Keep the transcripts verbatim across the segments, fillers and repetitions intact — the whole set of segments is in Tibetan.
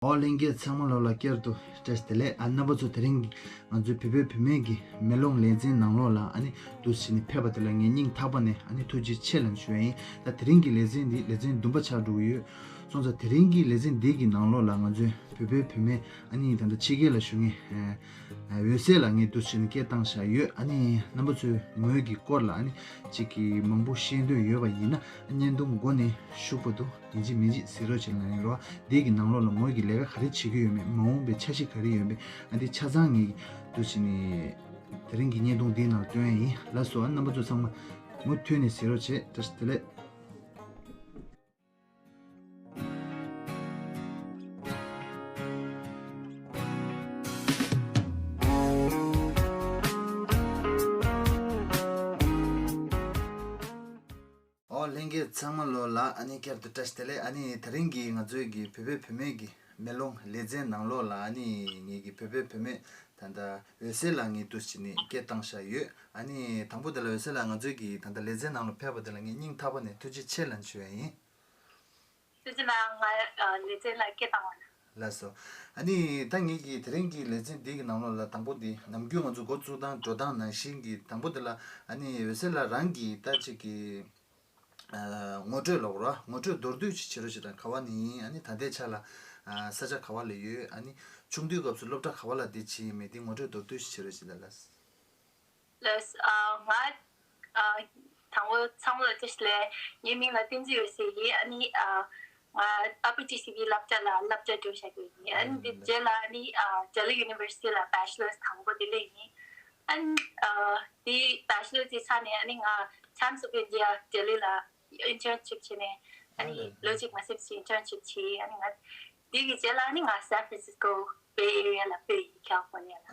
ཨོ་ལྷན་རྒྱས་ཚང་མ་ལོ་ལ་བསྐྱར་དུ་བཀྲ་ཤིས་བདེ་ལེགས། ཨ་རྣམ་པ་ཚོ་དེ་རིང་ང་ཚོའི་བོད་པའི་བུད་མེད་ཀྱི་མེ་ལོང་ལེ་ཚན་ནང་ལོགས་ལ་ཨ་ནི་འདུག་སེ་བྱས་ནས་ཕེབས་པ་དེ་ལ་ངས་སྙིང་ཐག་པ་ནས་ཨ་ནི་ཐུགས་རྗེ་ཆེ་ལབ་ཞུ་ཡ་ཡིན། ད་དེ་རིང་གི་ལེ་ཚན་འདི་ལེ་ཚན་བདུན་པ་ཆགས་འགྲོ་གི་ཡོད། སོང་ཙང་དེ་རིང་གི་ལེ་ཚན་འདི་གི་ནང་ལོགས་ལ་ང་ཚོའི་བོད་པའི་བུད་མེད་ཨ་ནི་ད་ལྟ་ཕྱི་རྒྱལ་ལ་བཞུགས་མཁན་འོད་གསལ་ལགས་ངས་འདུག་སེ་བྱས་ནས་སྐད་བཏང་བཞག་ཡོད། ཨ་ནི་རྣམ་པ་ཚོས་མོའི་གི་སྐོར་ལ་ཨ་ནི་ཅིག་གི་མང་པོ་ཤེས་འདོད་ཡོད་པ་ཡིན་ན་ཨ་བརྙན་ཐུང་འགོ་ནས་ཤུགས་པོ་འདུག་ཡིན་གཅིག་མིན་གཅིག་གཟིགས་རོགས་བྱེད་ལབ་ཡིན་རོགས། འདི་གི་ནང་ལོགས་ལ་མོ་གི་ལས་ཀ་ག་རེ་བྱེད་ཀྱི་ཡོད་མེད། མ་འོངས་པའི་འཆར་གཞི་ག་རེ་ཡོད་མེད། ཨ་འདི་ཆ་ཚང་ངས་འདུག་སེ་བྱས་ནས་དེ་རིང་གི་བརྙན་ཐུང་འདིའི་ནང་སྟོན་ཡ་ཡིན། ལགས་སོ། ཨ་རྣམ་པ་ཚོ་ཚང་མ་མུ་མཐུད་ནས་གཟིགས་རོགས་བྱེད། བཀྲ་ཤིས་བདེ་ལེགས། ཨོ་ལྷན་རྒྱས་ཚང་མ་ལོ་ལ་ཨ་ནི་བསྐྱར་དུ་བཀྲ་ཤིས་བདེ་ལེགས། ཨ་ནི་དེ་རིང་གི་ང་ཚོའི་གི་བོད་པའི་བུད་མེད་ཀྱི་མེ་ལོང་ལེ་ཚན་ནང་ལོགས་ལ་ཨ་ནི་ངེད་ཀྱི་བོད་པའི་བུད་མེད་ད་ལྟ་འོད་གསལ་ལགས་ངས་འདུག་སེ་བྱས་ནས་སྐད་བཏང་བཞག་ཡོད། ཨ་ནི་དང་པོ་དེ་ལ་འོད་གསལ་ལགས་ང་ཚོའི་གི་ད་ལྟ་ལེ་ཚན་ནང་ལ་ཕེབས་པ་དེ་ལ་ངས་སྙིང་ཐག་པ་ནས་ཐུགས་རྗེ་ཆེ་ལབ་ཞུ་ཡ་ཡིན། ཐུགས་རྗེ་གནང་། ང་ལེ་ཚན་ལ་སྐད་བཏང་བ་ན། ལགས་སོ། ཨ་ནི་ད་ངེད་ཀྱི་དེ་རིང་གི་ལེ་ཚན་འདི་གི་ནང་ལོགས་ལ་དང་པོ་འདི་ནམ་རྒྱུན་ང་ཚོ་འགོ་བཙུགས་སྟངས་འགྲོ་སྟངས་ནང་བཞིན་གྱི་དང་པོ་འདི་ལ་ཨ་ནི་འོད་གསལ་ལགས་རང་གི་ད་ཅིག་གི་ཨ་ངོ་སྤྲོད་ལབ་དགོས་རེད་བ། ངོ་སྤྲོད་མདོར་བསྡུས་ཅིག་བྱེད་རོགས་བྱེད་དང་། ག་བ་ནས་ཡིན། ཨ་ནི་ད་ལྟའི་ཆ་ལ་ཨ་ས་ཆ་ག་བ་ལ་ཡོད། ཨ་ནི་ཆུང་དུས་སྐབས་སུ་སློབ་གྲྭ་ག་བ་ལ་འདི་བྱས་ཡིན་མིན་འདི་ངོ་སྤྲོད་མདོར་བསྡུས་ཅིག་བྱེད་རོགས་བྱེད་དང་། ལགས། ལགས། ཨ་ང་ཨ་དང་པོ་ཚང་མ་ལ་བཀྲ་ཤིས་བདེ་ལེགས། ངའི་མིང་ལ་བསྟན་འཛིན་འོད་ཟེར་ཡིན། ཨ་ནི་ཨ་ང་ཨ་པི་ཊི་སི་བི་སློབ་གྲྭ་ལ་བསླབ་བྱ་སྤྲོད་བཞག་གི་ཡིན། ཨ་ནི་འདི་རྗེས་ལ་ཨ་ནི་ཨ་ལྡི་ལི་ཡུ་ནི་ཝར་སི་ཊི་ལ་བེ་ཆི་ལར་དང་པོ་དེ་སླེབས་ཡིན། ཨ་ནི་ཨ་དེ་བེ་ཆི་ལར་དེ་ཚར་ནས་ཨ་ནི་ང་Times of India ལྡི་ལི་ལ་ཨིན་ཊརན་ཤིབ་བྱས་ནས་ཨ་ནི་ལོ་གཅིག་མ་ཟིན་ཙམ་ཨིན་ཊརན་ཤིབ་བྱས། ཨ་ནི་ང་དེ་གི་རྗེས་ལ་ཨ་ནི་ང་San Francisco Bay Area ལ་སླེབས་ཡིན། California ལ།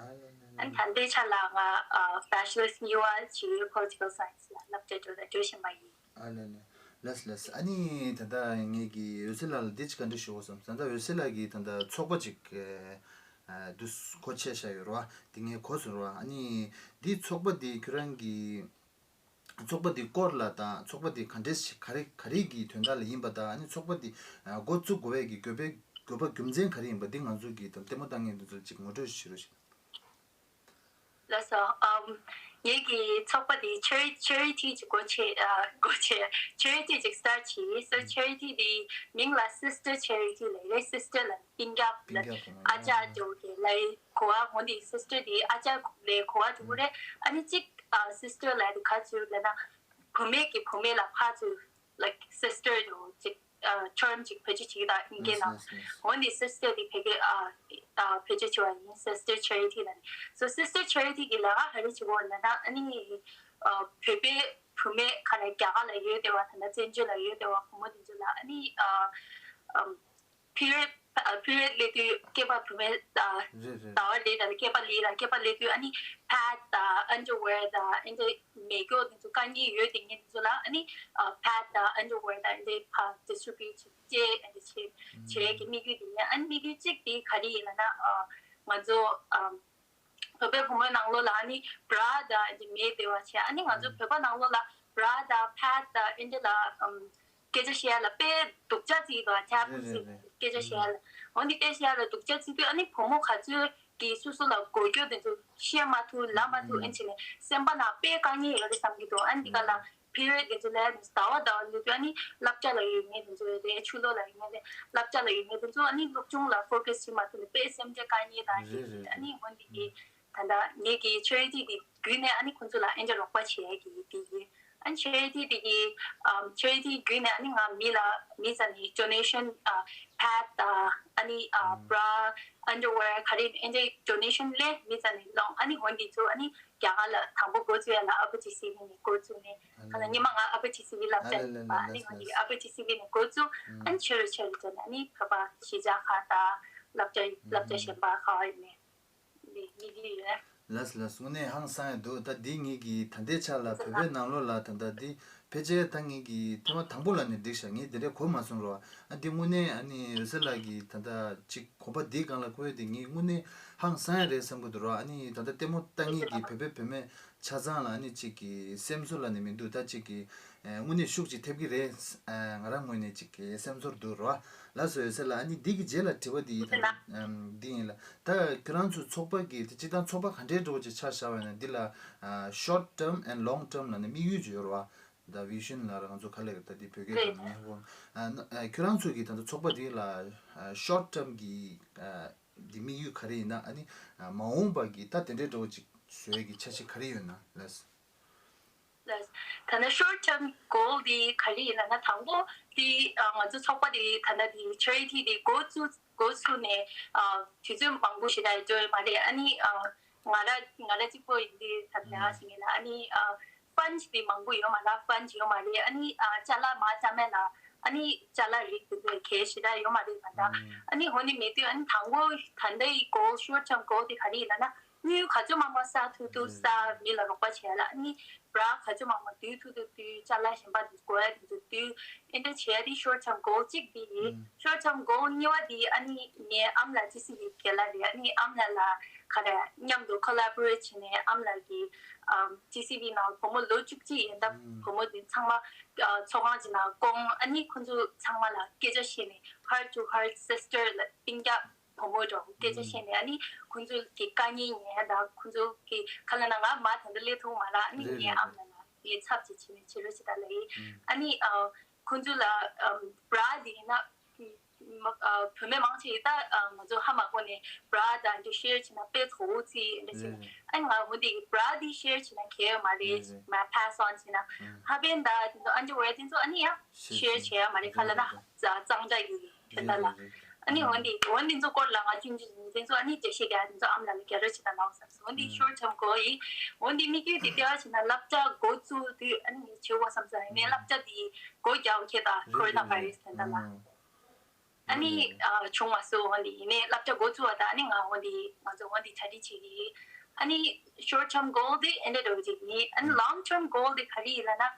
ཨ་ནི་ད་ལྟའི་ཆ་ལ་ང་ཨ་བེ་ཆི་ལར་ཡུ་ཨེལ་བྱས་ཡོད། Political Science ལ་བསླབ་བྱ་སྤྲོད་སྤྲོད་བཞིན་པ་ཡིན། ཨ་ལེ་ལེ། ལགས་ལགས། ཨ་ནི་ད་ལྟ་ངེད་ཀྱི་འོད་གསལ་ལགས་ལ་འདི་ཅིག་བཀའ་འདྲི་ཞུ་དགོས་བསམ། ད་ལྟ་འོད་གསལ་ལགས་ཀྱིས་ད་ལྟ་ཚོགས་པ་ཅིག་ཨ་འདུ་སྒོ་ཕྱེ་བཞག་ཡོད་རེད་བ། དེ་ངས་གོ་སོང་རེད་བ། ཨ་ནི་འདི་ཚོགས་པ་འདི་ཁྱོད་རང་གི་ཚོགས་པ་འདི་སྐོར་ལ་དང་ཚོགས་པ་འདི་ག་འདྲས་ཞིག་ག་རེ་ག་རེ་གི་དོན་དག་ལ་ཡིན་པ་དང་། ཨ་ནི་ཚོགས་པ་འདི་ཨ་འགོ་བཙུགས་དགོས་པའི་གི་དགོས་པའི་དགོས་པ་རྒྱུ་མཚན་ག་རེ་ཡིན་པ་འདི་ང་ཚོ་གི་ལྟད་མོ་ལྟ་མཁན་འདི་ཚོ་ཅིག་ངོ་སྤྲོད་ཞུ་རོགས་ཞུ། ལགས་སོ། ཨམ་ངེད་ཀྱི་ཚོགས་པ་འདི་ཆེ་རི་ཆེ་རི་ཊི་ཅིག་སྒོ་ཕྱེ་ཨ་སྒོ་ཕྱེ་ཆེ་རི་ཊི་ཅིག་སི་ཊར་ཊི་བྱས། སོ་ཆེ་རི་ཊི་འདི་མིང་ལ་སིས་ཊར་ཆེ་རི་ཊི་ལབ་རེད། སིས་ཊར་ལ་སྤུན་ཀྱག་ལ་སྤུན་ཀྱག་གི་ཨ་ཅག་འདྲ་བོ་གི་ལབ་གོ་བ། འོ་འདི་སིས་ཊར་འདི་ཨ་ཅག་ལབ་གོ་བ་འདྲ་བོ་རེད། ཨ་ནི་གཅིག་ཨ་སིས་ཊར་ལབ་དེ་ག་ཚོད་ལབ་ན་བུད་མེད་ཀྱི་བུད་མེད་ལ་ཕར་ཚུར་like sister འདྲ་བོ་ཅིག་ཨ་ཊརམ་ཅིག་བེད་སྤྱོད་བྱེད་ཀྱི་འདུག་ཨིན་སྐད་ནང་། ལགས་སོ། འོ་འདི་སིས་ཊར་འདི་ཕ་གིར་ཨ་ཨ་བེད་སྤྱོད་བྱེད་པ་ཡིན། སིས་ཊར་ཆེ་རི་ཊི་ལབ་ནས། སོ་སིས་ཊར་ཆེ་རི་ཊི་གི་ལས་ཀ་ག་རེ་བྱེད་ཀྱི་ཡོད་ལབ་ན་ཨ་ནི་ཨ་བོད་པའི་བུད་མེད་ག་ལ་རྒྱ་གར་ལ་ཡོད་བསྡད་པ་དང་ད་བཙན་བྱོལ་ལ་ཡོད་བསྡད་པ་བུ་མོ་དེ་ཚོ་ལ་ཨ་ནི་ཨ་ཨམ་པི་རི་ཡོད་ཨ་པི་རི་ཡོད་སླེབས་དུས་སྐྱེས་པ་བུད་མེད་ཨ་རེད་རེད། ཟླ་བ་ལས་དང་སྐྱེས་པ་ལས་དང་སྐྱེས་པ་སླེབས་དུས་ཨ་ནི་པེཌ་དང་ཨན་ཌར་ཝེར་དང་ཨ་འདྲ་མེ་སྒྱོགས་དེ་ཚོ་དཀའ་ངལ་ཡོད་དེ་ངས་དེ་ཚོ་ལ་ཨ་ནི་པེཌ་དང་ཨན་ཌར་ཝེར་དང་ཨ་འདྲ་ཕར་ཌི་སི་ཊི་རི་བིའུ་ཊི་བྱེད་ཅེས་ཨ་འདྲ་བྱེད་བྱེད་ཀྱི་དམིགས་ཡུལ་དེ་ཡིན། ཨ་ནི་དམིགས་ཡུལ་གཅིག་དེ་ག་རེ་ཡིན་ལབ་ན་ཨ་ང་ཚོ་ཨ་བོད་པའི་བུ་མོའི་ནང་ལོགས་ལ་ཨ་ནི་བྷ་ར་དང་ཨ་འདྲ་མེད་བསྡད་པ་བྱས། ཨ་ནི་ང་ཚོ་བོད་པ་ནང་ལོགས་ལ་བྷ་ར་དང་པེཌ་དང་ཨ་འདྲ་ལ་ཨམ། སྐད་ཆ་བཤད་ཡ་ལ་དཔེ་སྡུག་ཅག་བརྩི་འདུག་ཨ། ཊེ་བུ་རེད་རེད་རེད། སྐད་ཆ་བཤད་ཡ་ལ། འོ་འདི་སྐད་ཆ་བཤད་ཡ་ལ་སྡུག་ཅག་བརྩི་དུས་ཨ་ནི་བུ་མོ་ག་ཚོད་ཀྱིས་སོ་སོ་ལ་གོ་རྒྱུ་དེ་ཚོ་བཤད་མ་ཐུབ་ལབ་མ་ཐུབ། ཨ་ནི་བྱས་ནས་སེམས་པ་ནང་དཔེ་དཀའ་ངལ་ཡོད་རེད་བསམ་གྱི་འདུག་ཨ་ནི་འདི་ག་ལ་པི་རི་ཡོད་དེ་ཚོ་ལ་ཟླ་བ་ཟླ་བ་སླེབས་དུས་ཨ་ནི་སློབ་གྲྭ་ལ་ཡོད་མཁན་དེ་ཚོ་རེད། ཕྱི་ལོགས་ལ་ཡོད་མཁན་རེད། སློབ་གྲྭ་ལ་ཡོད་མཁན་དེ་ཚོ་ཨ་ནི་སློབ་སྦྱོང་ལ་ཕོ་ཁ་སི་བྱེད་མ་ཐུབ་ནས་དཔེ་སེམས་ཁྲལ་དཀའ་ངལ་དང་རེད་རེད་རེད། ཨ་ནི་འོ་འདི་གི་ད་ལྟ་ངེད་ཀྱི་ཆེ་རི་ཊི་དེ་བརྒྱུད་ནས་ཨ་ནི་ཁོང་ཚོ་ལ་ཨེ་འདྲ་རོགས་པ་བྱེད་ཡ་གི་དེ་ཡིན། ཨ་ནི་ཆེ་རི་ཊི་དེ་གི་ཨམ་ཆེ་རི་ཊི་བརྒྱུད་ནས་ཨ་ནི་ང་མི་ལ་མི་ཚང་ནས་ཌོ་ནེ་ཤན་ཨ་པེཌ་ཨ་ནི་ཨ་བྷ་ར་ཨན་ཌར་ཝེར་ག་རེ་ཨེ་འདྲ་ཌོ་ནེ་ཤན་ལས་མི་ཚང་ནས་སློང་། ཨ་ནི་འོ་འདི་ཚོ་ཨ་ནི་རྒྱ་གར་ལ་དང་པོ་འགོ་བཙུགས་ཡ་ལ་ཨ་པི་ཊི་སི་བི་ནས་འགོ་བཙུགས་ནས་ཨ་ལ་ཉི་མ་ང་ཨ་པི་ཊི་སི་བི་སློབ་གྲྭ་ཡིན་པ། ཨ་ནི་འོ་འདི་ཨ་པི་ཊི་སི་བི་ནས་འགོ་བཙུགས། ཨ་ནི་ཆེ་རུ་ཆེ་རུ་བྱས་ནས་ཨ་ནི་བོད་པ་གཞིས་ཆགས་ཁག་དང་སློབ་གྲྭ་སློབ་གྲྭ་གཞན་པ་ཁག་ཡིན་ནས། ལགས་ལགས། དངོས་གནས་ཧང་སང་ཡ་འདུག་ད་འདི་ངེད་ཀྱི་ད་ལྟའི་ཆ་ལ་བོད་པའི་ནང་ལོགས་ལ་ད་ལྟ་འདི་ཕལ་ཆེར་ད་ངེད་ཀྱི་ཐེངས་མ་དང་པོ་ལ་ནི་འགྲིག་ཤག་ངས་འདི་འདྲའི་གོ་མ་སོང་རོ། ཨ་འདི་དངོས་གནས་ཨ་ནི་འོད་གསལ་ལགས་ཀྱིས་ད་ལྟ་ཅིག་གོམ་པ་འདིའི་སྒང་ལ་བསྐོར་ཡ་དེ་ངས་དངོས་གནས་ཧང་སང་ཡ་རེད་བསམ་གྱི་འདུག་རོ། ཨ་ནི་ད་ལྟ་ལྟད་མོ་ལྟ་མཁན་གྱི་བོད་པའི་བུད་མེད་ཆ་ཚང་ལ་ཨ་ནི་ཅིག་གི་སེམས་གསོ་ལབ་ནི་མི་འདུག་ད་ཅིག་གི་ དངོས་གནས་ཤུགས་ཅིག་ཐེབས་ཀྱི་རེད། ང་རང་ངོས་ནས་ཅིག་གི་སེམས་ཚོར་འདུག་རོ། ལགས་སོ། ཡོད་ཚད་ལ་ཨ་ནི་འདི་གི་རྗེས་ལ་དྲི་བ་འདི་ད་ལྟ་འདི་ཡིན་ལ། ད་ཁྱོད་རང་ཚོའི་ཚོགས་པ་གི་དེ་སྤྱིར་བཏང་ཚོགས་པ་ག་འདྲའི་འགྲོ་ཅིག་ཆ་བཞག་པ་ཡིན་ན་འདི་ལ་short term and long term ལ་ནི་དམིགས་ཡུལ་ཅིག་ཡོད་རོ། ད་vision ལ་རང་ཚོ་ག་ལེར་ད་འདི་བོད་སྐད་དང་ཉེ་ཧོ། ཁྱོད་རང་ཚོ་གི་ད་ལྟ་ཚོགས་པ་འདི་ལ་short term གི་འདི་དམིགས་ཡུལ་ག་རེ་ཡིན་ན། ཨ་ནི་མ་འོངས་པ་གི་ད་དེ་འདྲའི་འགྲོ་ཅིག་བཟོ་ཡས་ཀྱི་འཆར་གཞི་ག་རེ་ཡོད་ན་ལགས། ལགས། ད་ནི་short term goal འདི་ག་རེ་ཡིན་ལབ་ན། དང་པོ་འདི་ང་ཚོ་ཚོགས་པ་འདི་ད་ལྟ་འདི་charity འདི་འགོ་བཙུགས་འགོ་བཙུགས་ནས་དུས་ཚོད་མང་པོ་ཞེ་དྲག་འགྲོ་ཡོད་མ་རེད། ཨ་ནི་ང་ར་ང་ར་གཅིག་པོ་ཡིན་དུས་ད་ལྟ་ཞིག་ཡིན་ན། ཨ་ནི་fund འདི་མང་པོ་ཡོད་མ་རེད། fund ཡོད་མ་རེད། ཨ་ནི་ཅ་ལག་མ་ཅ་མེད་ལ། ཨ་ནི་ཅ་ལག་རིགས་དེ་ཚོ་གལ་ཞེ་དྲག་ཡོད་མ་རེད་ད་ལྟ། ཨ་ནི་འོ་ནི་མེད་དུས་ཨ་ནི་དང་པོ་ད་ལྟའི་goal short term goal འདི་ག་རེ་ཡིན་ལབ་ན། དངུལ་ག་ཚོད་མང་མང་བསགས་ཐུབ་ཐུབ་བསགས། མི་ལ་རོགས་པ་བྱས་ལ། ཨ་ནི་bribe ག་ཚོད་མང་མང་བསྡུ་ཐུབ་ཐུབ་བསྡུ། ཅ་ལག་གཞན་པ་དེ་དགོས་ཡ་དེ་ཚོ་བསྡུ། ཨེ་འདྲ་བྱས་ཏེ་short term goal གཅིག་དེ་ཡིན། short term goal གཉིས་པ་དེ་ཨ་ནི་ངའི་ཨ་མ་ལགས་ཅི་སི་བི་རྒན་ལགས་རེད། ཨ་ནི་ཨ་མ་ལགས་ལ་ག་རེ་མཉམ་དུ་collaborate བྱས་ནས། ཨ་མ་ལགས་ཀྱི་ཅི་སི་བི་ནང་བུ་མོ་ལོ་བཅུ་གཅིག་ཡིན་སྟབས། བུ་མོ་དེ་ཚང་མ་ཚོགས་ཁང་གཅིག་ནང་བསྐོང་། ཨ་ནི་ཁོང་ཚོ་ཚང་མ་ལ་སྐད་ཆ་བཤད་ནས་heart to heart sister ལ་སྤུན་ཀྱག་བུ་མོ་འདྲ་བོ་སྐད་ཆ་བཤད་ནས། ཨ་ནི་ཁོང་ཚོ་གི་དཀའ་ངལ་ཉན་དང་། ཁོང་ཚོ་གི་ཁ་ལ་ན་ང་མ་ད་ལྟ་སླེབས་ཐུབ་མ་རེད། ཨ་ནི་ངའི་ཨ་མ་ལགས་ལ་ངའི་ཚབ་ཅིག་བྱས་ནས་བྱེད་རོགས་བྱེད་ད་ལབ་ཡིན། ཨ་ནི་ཁོང་ཚོ་ལ་bribe དེ་ཡིན་ན་བུད་མེད་མང་ཆེ་ད་ང་ཚོ་ཧ་མ་གོ་ནས་bribe དང་འདི་share བྱས་ན་དཔེ་ཚོ་བོ་ཚིག་འདྲ་བྱས་ནས། ཨ་ནི་ང་འོ་འདི་bribe དེ་share བྱས་ན་གལ་ཡོད་མ་རེད། མ་pass on བྱས་ན། ཧ་པན་ད་དེ་ཚོ་ཨ་འདྲ་བས་དེ་ཚོ་ཨ་ནི་ཡང་share བྱས་ཡ་མ་རེད། ཁ་ལ་ན་གཙང་སྦྲ་གི་དེ་འདྲ་ལ། ཨ་ནི་འོན་ཏེ་འོན་ཏེ་ཚོ་སྐོར་ལ་ང་ཆུང་ཆུང་དེ་ཚོ་ཨ་ནི་འགྲེལ་བཤད་རྒྱག་དེ་ཚོ་ཨ་མ་ལགས་ལ་རྒྱག་རོགས་བྱེད་དང་ལགས་བསམ་སོང་། འོན་ཏེ་short term goal ཡིན། འོན་ཏེ་དམིགས་ཡུལ་དེ་ལྟེ་བ་བྱས་ན་སློབ་གྲྭ་འགོ་བཙུགས་དུས་ཨ་ནི་ངས་བྱེད་དགོས་བསམ་སོང་། ཡིན་ནའི་སློབ་གྲྭ་དེ་སྒོ་རྒྱག་ཁེལ་ད་coronavirus དེ་འདྲ་ལ། ཨ་ནི་བྱུང་མ་སོང་། འོན་ཏེ་ཡིན་ནའི་སློབ་གྲྭ་འགོ་བཙུགས་པ་དང་ཨ་ནི་ང་འོན་ཏེ་ང་ཚོ་འོན་ཏེ་གྲ་སྒྲིག་བྱེད་ཀྱི་ཡིན། ཨ་ནི་short term goal དེ་ཨེ་འདྲ་འགྲོ་གི་ཡིན། ཨ་ནི་long term goal དེ་ག་རེ་ཡིན་ལབ་ན།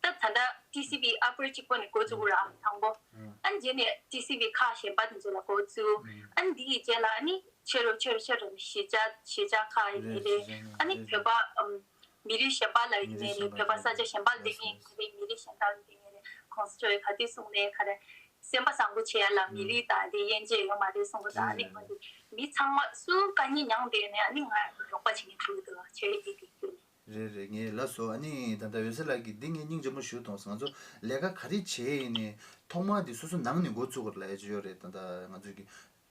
ད་ད་ལྟ་ཊི་སི་ཝི་upper གཅིག་པོ་ནས་འགོ་བཙུགས་ར་དང་པོ། ཨ་ནི་རྗེས་ནས་ཊི་སི་ཝི་ཁག་གཞན་པ་དེ་ཚོ་ལ་འགོ་བཙུགས། ཨ་ནི་འདི་ཡི་རྗེས་ལ་ཨ་ནི་ཆེ་རུ་ཆེ་རུ་ཆེ་རུ་གཞིས་ཆགས་གཞིས་ཆགས་ཁག་ཡིན་ནའི་རེད། ཨ་ནི་བོད་པ་མི་རིགས་གཞན་པ་ལ་ཡིན་ནའི་རེད། བོད་པ་ས་ཆ་གཞན་པ་ལ་བསྡད་མཁན་ཡིན་ནའི་རེད། མི་རིགས་གཞན་དག་ལ་བསྡད་མཁན་རེད། ཁོང་ཚོས་ག་དུས་གསུངས་ནའི་ག་རེ། སེམས་པ་བཟང་པོ་བྱེད་ཡ་ལ་མི་རིགས་དང་དེ་དབྱེ་འབྱེད་ཡོད་མ་རེད་གསུངས་པ་དང་། ཨ་ནི་ཁོང་ཚོས་མི་ཚང་མ་སུ་དཀའ་ངལ་མྱངས་བསྡད་ནའི་ཨ་ནི་ང་རོགས་པ་བྱེད་མཁན་ཐུག་འདུག་ཆེ་རེད་དེ་དེ་ཁུལ་ནས། རེད་རེད། ངས་ལབ་སོང་། ཨ་ནི་ད་ལྟ་འོད་ཟེར་ལགས་ཀྱིས་འདི་ངས་སྙིང་རྗེ་མོ་ཞུ་གཏོང་སོང་། ང་ཚོ་ལས་ཀ་ག་རེ་བྱས་ཡིན་ནའི་ཐོག་མར་འདི་སོ་སོ་ནང་ནས་འགོ་བཙུགས་དགོས་ལབ་ཡ་ཅིག་ཡོད་རེད། ད་ལྟ་ང་ཚོ་གི་